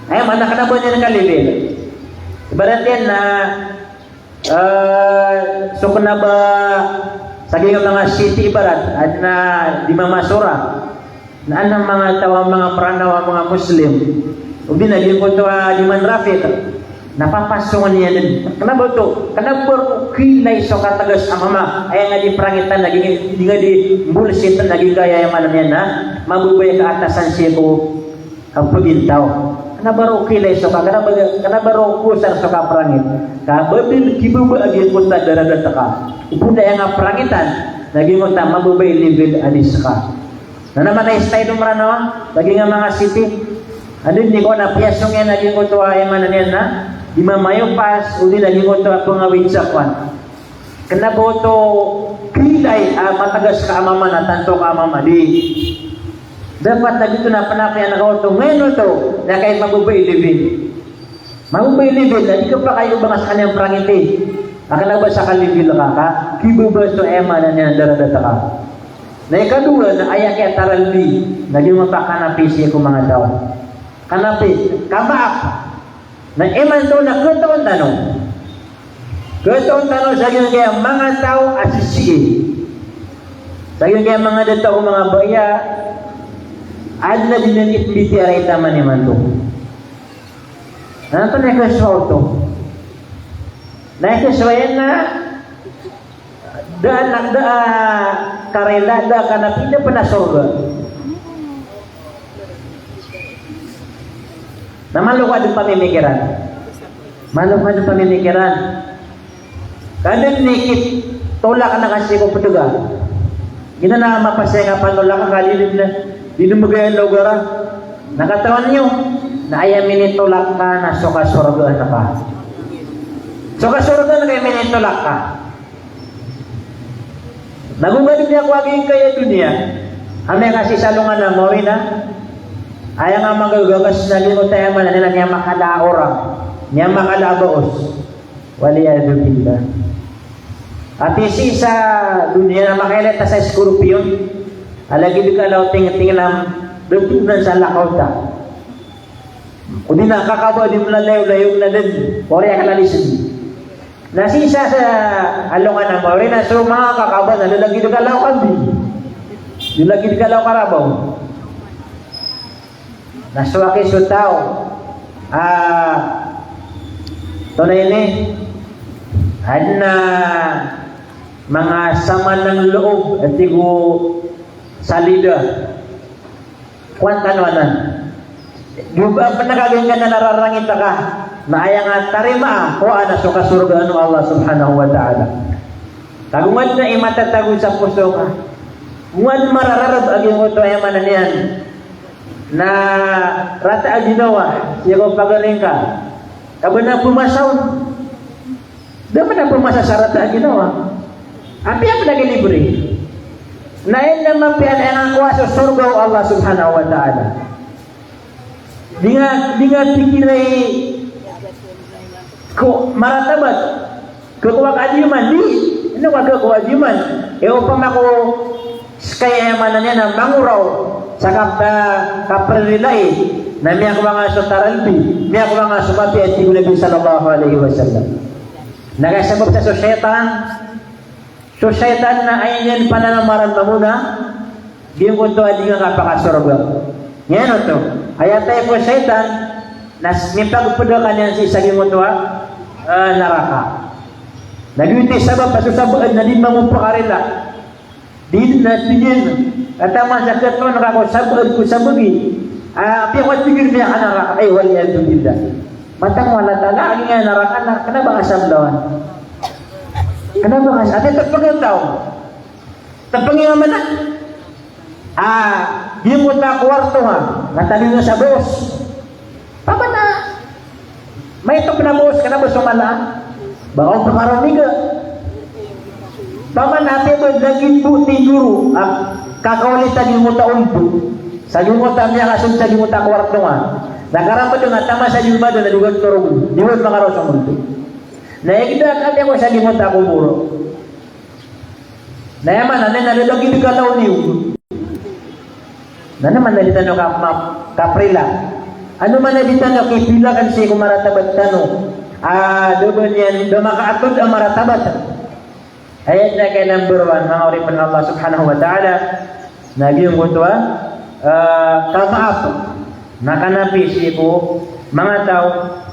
Aya maana kna ba niyan kalibil. Ibarat iyan na, eh, so kna ba sa giyangkai a manga city ibarat, adn a di mamasora. Na adn a manga taw a manga Mranaw a manga Muslim. O di na giyoto a di manrafiq. Na papasongan iyan dn. Kna ba oto, kna ba roo kiilay so katgas a mama, aya nga di prangitan na giyangkai, di nga di bullshit na giyangkai aya maana niyan na mababaya ka atasan sii ko a pagintaw. Kna ba roo kiilay so ka, kna ba, kna ba roo kosar so kaprangit. Ka ba dn kibaba a giyoto a daradat ka. Opama aya nga prangitan na giyoto a mababa i level a di ska. Na na maana i style o Mranaw a, lagid a manga city. Adn i ko na piyasong iyan a giyoto a aya maana niyan na di mamayopas, odi na giyoto a pangawid sa kowan. Kna ba oto kiilay a matgas ka a mama na tanto ka a mama di. Dapat na giyoto na pnapian ka oto, ngayon oto, na kay mababa i level. Mababa i level, na di ka pakay o ba nga skaniyan prangiti. Kna ba sa ka level ka, ka kibaba so aya maana niyan a daradat ka. Na ikadowa na aya kiyataralbi, na di mapakanapi sii ko manga taw. Kanapi, kamaap. Na imanto na khataon tano. Khataon tano sa giyangkaya manga taw a sisii. Sa giyangkaya manga dato, manga baya, adn a di niyan itmbitiyarai taman imanto. Na antonaa i kasowa oto? Na ikasowa iyan na da a, da a karila, da a kanapi, da pn a sorga. Na malo ka dn pamimikiran. Malo ka dn pamimikiran. Ka dn i kitolak na ka sii ko pd ka. Giyanan a mapasang a panolak ka, ka di dn, di dn mbgay a logara. Na katawan iyo, na aya minitolak ka na so kasorgaan ka. So kasorgaan ka i minitolak ka. Na go ba dn miyakowa a giyangkaya doniya a miyakasii sa alongan a mawri na aya nga magagangas na di ko taya man na niyan a miyamakala a orang, miyamakala a baos. Wal iyadhu billah. Apiya sii sa doniya na makailay ta sa scorpion a lagid ka law tingting na da toonan sa lakaw ta. Odi na kakaba di mlalayo-layo na dn, oriyan ka lalisin. Na sii sa, sa alongan a mawri na so manga kakaba na da lagid ka law kambing. Da lagid ka law karabaw. Na so aki so taw a, tonaa ini, adn a manga samanang loob, a tig o salida. Kowan tano anan. Giyoto a pn a kaganggana na rarangit ka, na aya nga tarimaa, kowaa na so kasorgaan o Allah subhanahu wa ta'ala. Tagoan na i matatago sa poso ka. Kowan marararab a giyoto, aya maana niyan na rata a ginawa sii ko pagaring ka. Ka ba na pmasa on. Da pn a pmasa sa rata a ginawa. Apiya pn a gini bri. Na aya na mapiya na aya nga kowa so sorga o Allah subhanahu wa ta'ala. Di nga, di nga pikirai ko maratabat. Khakowa ka di man, di. Ino ka khakowa di man. E, opama ko ska i, aya maana niyan na mangoraw sa kap-, kapririlain, na miyakowa nga so taralbi, miyakowa nga so mapiya, tig o Nabi sallallahu alaihi wasallam. Na kasabap sa so shaytan, so shaytan na aya niyan pananamaran mambo na giyangkoto a di nga kapakasorga. Giyoto, aya tayp o shaytan na s-, mipagpd ka niyan sii sa giyangkoto a, eh, naraka. Na giyoto i sabap a so sabap na di mambo pakarila. Di na tig iyan a taman sa katoon ka ko sabagi, ko sabagi. Ah, apiya ko tig iyan a miyakanarak, ay, wal iyadhu billah. Mataan o Allah Ta'ala a giyangkaya naraka na kna ba ka sablawan. Kna ba ka sa-, ati tepeng taw. Tepeng iyan mana? Ah, giyangkoto a kowarto nga, na tadinga sa bos. Paman na, maito pn a bos, kna ba so mala? Ba on pn karo miga. Paman na apiya ba lagid bo tig goro, ah, kakawalita giyangkoto a onto. Sa giyangkoto a miyakasold sa giyangkoto a kowarto nga. Na karamad nga taman sa giyangkoto a di ba torog, di ba makarosong onto. Na aya gida ka apiya ko sa giyangkoto a kobor. Na aya maana niyan na lagid ka law niyo. Na aya maana di tano ka ma-, kaprila. Ano maana di tano kipila kan sii ko maratabat tano? Ah, da ba niyan, da makaatod a maratabat. Aya na kaya number one, manga oripn o Allah Subhanahu wa Ta'ala. Na giyangkoto a, ah, kamaap. Na kanapi sii ko manga taw,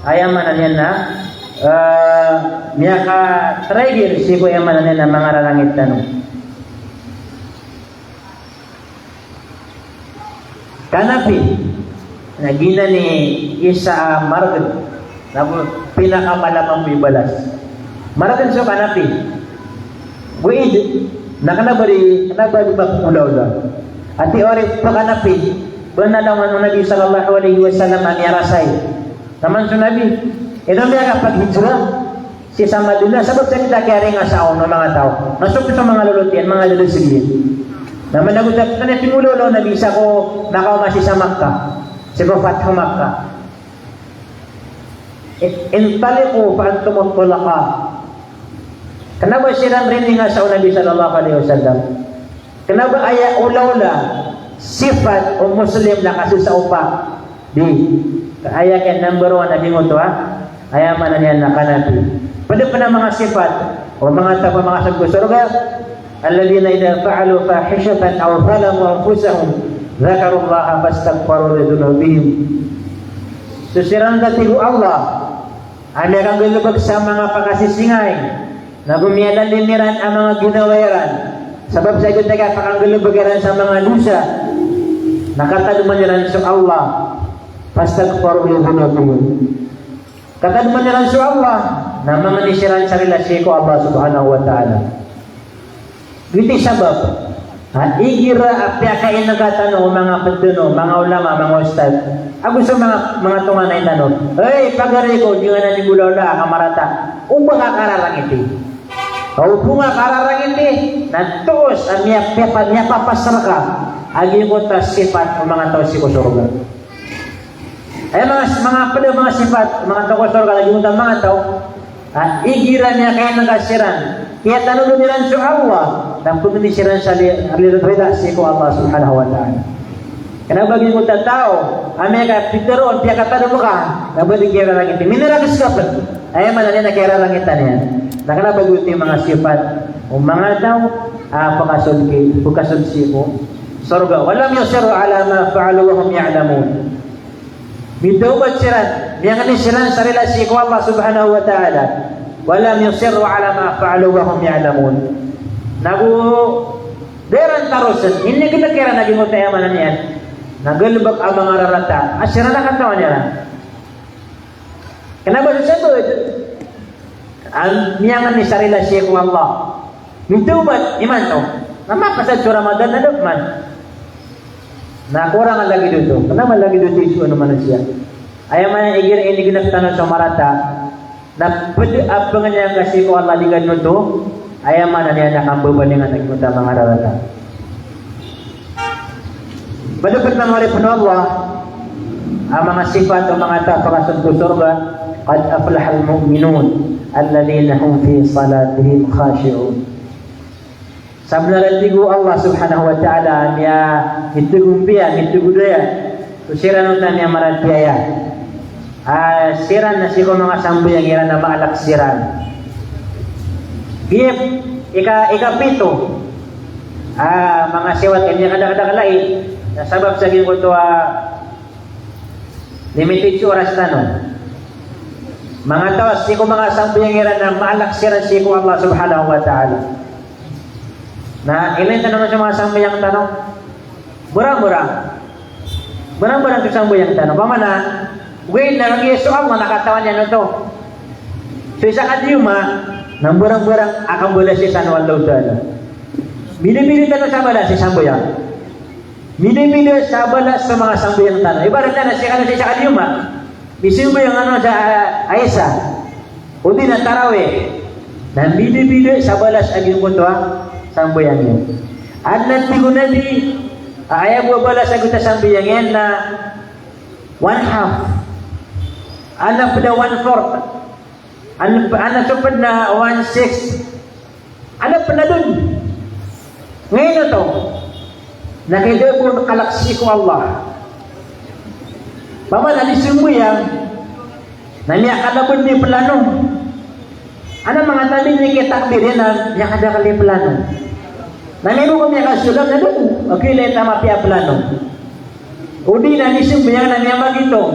aya maana niyan na, eh, miyakatrigger sii ko aya maana niyan na manga rarangit tano. Kanapi, na giyanan i isa a margn, na bo pinakamala mambo i balas. Margn so kanapi. Guid, na kna ba di, kna ba di mapolawla. Ati oripn a kanapi, ba na langon o Nabi sallallahu alaihi wasallam a miyarasay. Taman so Nabi, ino miyakapaghijra sii sa Madinah, sabap sa di ta kiyaringa sa on o manga taw. Na so, so manga lolot iyan, manga lolot sii. Na managot a, kna aya pimolawla o Nabi sa ko makaoma sii sa Makkah. Sii ko Fathu Makkah. I-, intaliqu fa antumut tulaqa. Kna ba siran rininga sa o Nabi sallallahu alaihi wasallam. Kna ba aya olawla, sifat o Muslim na kasold sa opa. Di. Aya kaya number one a giyangkoto a, aya maana niyan na kanapi. Pd pn a manga sifat o manga taw a makasold ko sorga. Alladhina idha fa'alu fahishatan aw zalamu anfusahum dhakarullaha fastaghfaru lidhunubihim. So siran, tig o Allah, a miyakanggalbk sa manga pakasisingay, nago miyalalim iran a manga ginawa iran. Sabap sa giyoto a pakanggalbk iran sa manga dosa, na katadman iran so Allah. Fastaghfaru lidhunubihim. Katadman iran so Allah, na mangni siran sa rila sii ko Allah Subhanahu wa Ta'ala. Giyoto i sabap a igira a piyakainga tano o manga pd tano, manga ulama, manga ustadh, ago so manga, manga tonganay tano. Hay, pagari ko, di ngka na di bolawla a kamarata. Oba ka kararangiti. Oba ka kararangiti, na toos a miyapiyapan, miyapapasar ka a giyangkoto a sifat o manga taw sii ko sorga. Aya manga, manga pd a manga sifat, manga taw ko sorga, lagid oto a manga taw a igira a miyakainga siran, kiyatanodn iran so Allah, na pangni siran sa li-, li-, rila sii ko Allah Subhanahu wa Ta'ala. Kna ba giyangkoto a taw a miyakapitharo, piyakatadm ka, na ba di kiyararangiti. Minarags ka pn. Aya maana niyan na kiyararangitan iyan. Na kna ba giyoto i manga sifat o manga taw a pakasold ki, pakasold sii ko sorga. Wa lam yusirru ala ma fa'alu wa hum ya'lamun. Mitawbat siran, miyangni siran sa rila sii ko Allah Subhanahu wa Ta'ala. Wa lam yusirru ala ma fa'alu wa hum ya'lamun. Nago da iran tarosn, inignk iran a giyangkoto a, aya maana niyan na galbk a manga rarata a siran a katawan iran. Kna ba so sabad a miyangni sa rila sii ko Allah. Mitawbat imanto. Na mapasad so Ramadan na da pman. Na korang a lagid oto. Kna ba lagid oto i so ano manosiya. Aya maana igira inignk tano so marata, na pd a pangni angka sii ko Allah, di ngka dn oto. Aya maana niyan na kambabalingan a giyangkoto a manga rarata. Pd pn a manga oripn o Allah a manga sifat o manga taw a pakasold ko sorga, qad aflahal mu'minun alladhina hum fi salatihim khashi'un. Sabnar a tig o Allah Subhanahu wa Ta'ala a miya, mitagompiya, mitagodaya so siran oto a miyamaratiyaya. Ah, siran na sii ko manga sambayang iran na maalk siran. Giya ika, ikapito. Ah, manga siwat iyan a kadakadakl ai. Na sabap sa giyangkoto a limited so oras tano. Manga taw a sii ko manga sambayang iran na maalk siran sii ko Allah Subhanahu wa Ta'ala. Na ilay tano so manga sambayang tano. Murang-murang. Murang-murang so sambayang tano. Pamana, oway, na lagi so Allah na katawan iyan oto. So isa ka diyoma, na murang-murang a kambalasi san o Allahu Ta'ala. Bida-bida tano sa balas i sambayang. Bida-bida sa balas sa manga sambayang tano. Ibarat na sii kano sa isa ka diyoma, misambayang ano sa, ah, Isa, odi na tarawih. Na bida-bida sa balas a giyangkoto a sambayang iyan. Adn a tig o Nabi a aya bo a balas a giyoto a sambayang iyan na one half. Adn a pd a one fourth. Adn, adn a so pd na one sixth. Adn a pd a dn. Ngayon oto, na kay da bo kalk sii ko Allah. Pamana di sambayang, na miyakalaban di plano. Adn a manga tabi di kitakbir iyan na miyakadakl i plano. Na miyago ko miyakasalam na da bo, okay, leta mapiya plano. Odi na di sambayang na miyamagitong.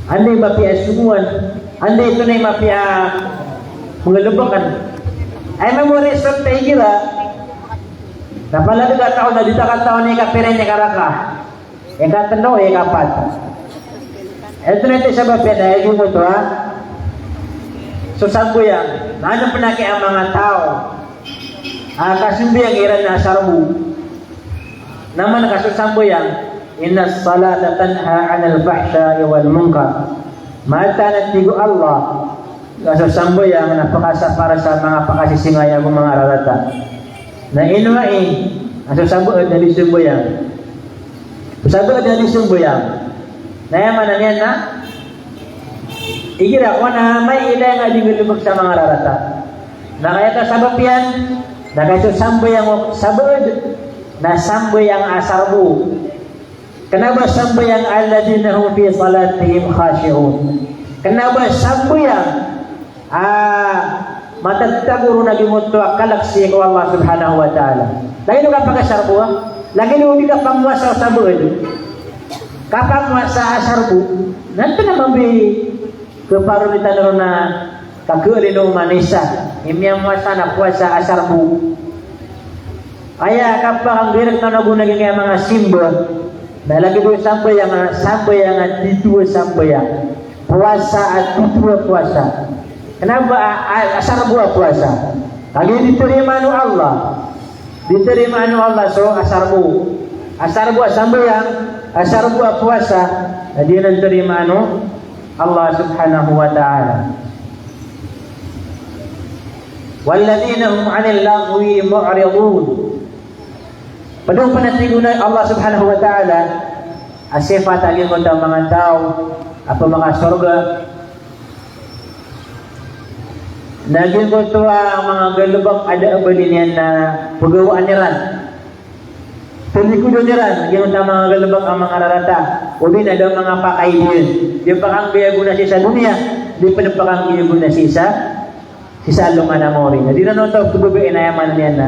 Anda i mapiya a songowan, anda i tonaa i mapiya a manggalbkn. Aya memory sa taw igira, na palagid a taw na di ta katawan i kapira i nikaraka. Ikatlo, ikapat. Ito na ito sabap iyan a aya giyangkoto a so sambayang, na adn pn a kiya manga taw a kasambayang iran na asar bo. Na man ka so sambayang, innas salata tanha anil fahsha'i wal munkar. Mataan a tig o Allah, ka so sambayang na pakasapar sa manga pakasisingaya ago manga rarata. Na ino ai a so sabaad a di sambayang? So sabaad a di sambayang na aya maana niyan na igira ko na amay ilay nga di nggalbk sa manga rarata. Na kaya ta sabap iyan, na kaya so sambayang o sabaad na sambayang a asar bo. Kna ba sambayang alladhina hum fi salatihim khashi'un. Kna ba sambayang a matatago ron a giyangkoto a kalk sii ko Allah subhanahu wa ta'ala. Lagid o kapakasar bo, lagid o di kapamowasa o sabaad. Kapamowasa a asar bo, na antonaa mambo i kaparolitan ron a kagalino man isa i miyamowasa na powasa a asar bo. Aya kapakanggirik tano ago na giyangkaya manga simba, na lagid o sambayang a, sambayang a tito a sambayang, powasa a tito a powasa. Kna ba a, a, asar bo a powasa? Kagiya di tarimaan o Allah. Di tarimaan o Allah so asar bo. Asar bo a sambayang, asar bo a powasa, na di anan tarimaan o Allah subhanahu wa ta'ala. Walladhina hum anil laghwi mu'ridun. Pd on pn a tig o Allah subhanahu wa ta'ala a sifat a giyangkoto a manga taw a pmakasorga na giyangkoto a manga galbk a da a bali niyan na pagawaan iran. Talikodan iran giyangkoto a manga galbk a manga rarata, odi na da a manga pakay niyan. Di pakanggiyago na sii sa doniya, di pn pakanggiyago na sii sa, sii sa alongan a maori. Na di ran oto pagawaan, aya maana niyan na,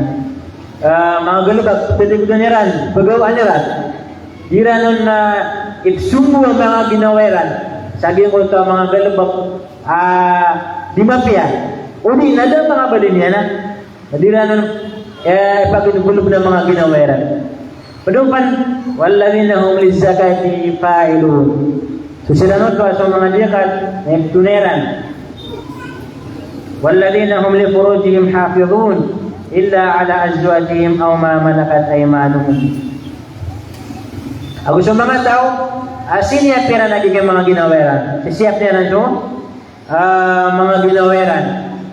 ah, manga galbk, talikodan iran, pagawaan iran. Di ran on, ah, ipsombo a manga ginawa iran sa giyangkoto a manga galbk a di mapiya. Odi na da a manga bali niyan na Na di ran on, eh, pagologolog na manga ginawa iran. Pd on pn, walladhina hum lizzakati fa'ilun. So siran oto a so manga zakat na iptonaa iran. Walladhina hum lifurujihim hafidhun, illa ala azwajihim aw ma malakat aymanuhum. Ago so manga taw a siniyap iran a giyangkai a manga ginawa iran. Sisiyap iran so ah, manga ginawa iran.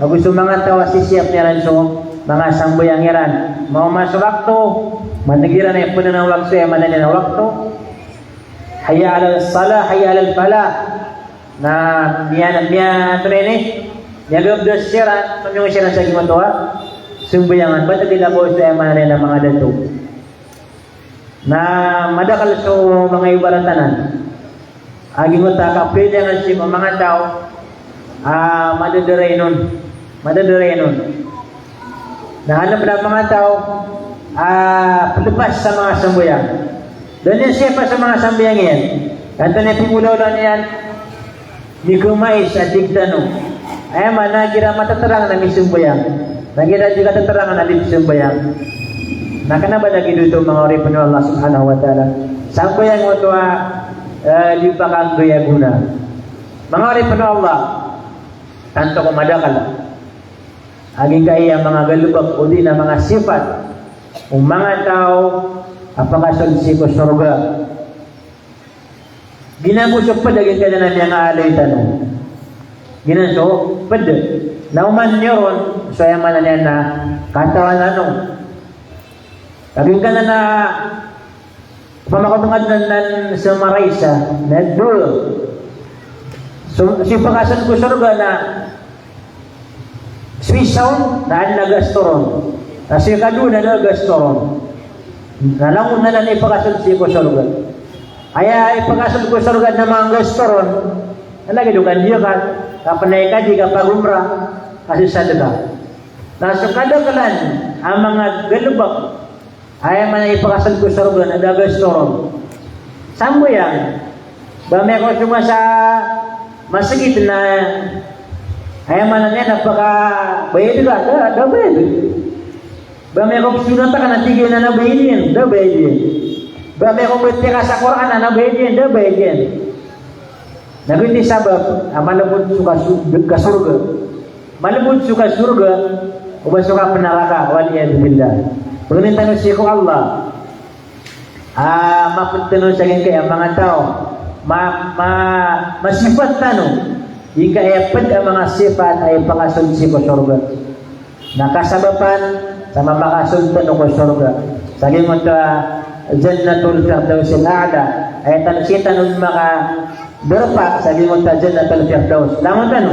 Ago so manga taw a sisiyap iran so manga sambayang iran. Maoma so wakto, maneg iran a ipnanang wakto, aya maana niyan na wakto. Hayya alas salah, hayya alal falah. Na miya, miya, antonaa ini? Miyagabdas siran, mamiyong siran sa giyangkoto a sambayangan. Ba tagilaa bo so, aya maana niyan na manga dato. Na madakl so manga ibarat anan a giyangkoto a kapiliyan sii ko manga taw a madadarain on, madadarain on. Na adn pn a manga taw a plpas sa manga sambayang. Da niyan siyapa so manga sambayang iyan. Antonaa i pingolaola niyan? Mikamais a tig tano. Aya maana igira matatarang na misambayang. Na giya di kateterangan a di sambayang na kena ba lagid oto, manga oripen o Allah subhanahu wa ta'ala. Sambayang oto a, eh, di pakanggoyagona. Manga oripen o Allah, tanto ko madakl a giyangkaya manga galebek odi na manga sifat o manga taw a pakasold sii ko sorga. Giyanan bo so ped a giyangkanan a miyangaaloy tano. Giyanan so ped. Na oman niyo ron so, aya maana niyan na katawan tano. Lagid ka na na pamakotongan nan sa maraisa na dowa. So, so ipakasold ko sorga na so isa on na adn a gasto ron. Na so ikadowa na adn a gasto ron. Na langon anan i ipakasold sii ko sorga. Aya ipakasold ko sorga na manga gasto ron na lagid o kandiyakat, kapenay kadi, kapagomra, kasesadka. Na so kadaklan a manga galebek, aya maana ipakasold ko sorga na da gasto ron. Sambayang. Ba amay ko songa sa masgit na, aya maana niyan na pakabayad ka, da, da bayad. Ba amay ko sonat ka na tig iyan a na bayad iyan, da bayad iyan. Ba amay ko batiya ka sa Qur'an a na bayad iyan, da bayad iyan. Na giyoto i sabap a malebod so kaso-, kasorga. Malebod so kasorga o ba so kapenaraka, wal iyadhu billah. Pangnin tano sii ko Allah a maped tano sa giyangkaya manga taw, ma-, ma-, masifat tano giyangkaya ped a manga sifat a ipakasold sii ko sorga. Na kasabapan sa mamakasold tano ko sorga sa giyangkoto a Jannatul Firdausil A'la. Aya tano, sii tano makadarpa sa giyangkoto a Jannatul Firdaus. Langon tano,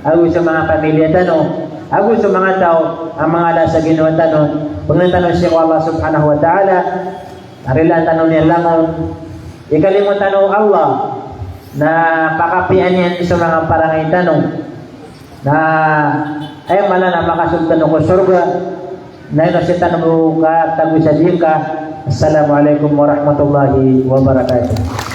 ago so manga pamilya tano, ago so manga taw a mangala sa ginawa tano. Pangnin tano sii ko Allah subhanahu wa ta'ala a rilaan tano niyan langon. Ikalimo tano o Allah na pakapiyaan iyan so manga parangay tano. Na aya maana na makasold tano ko sorga. Na ino sii tano bo katago sa diyangka. Assalamu alaikum warahmatullahi wabarakatuh.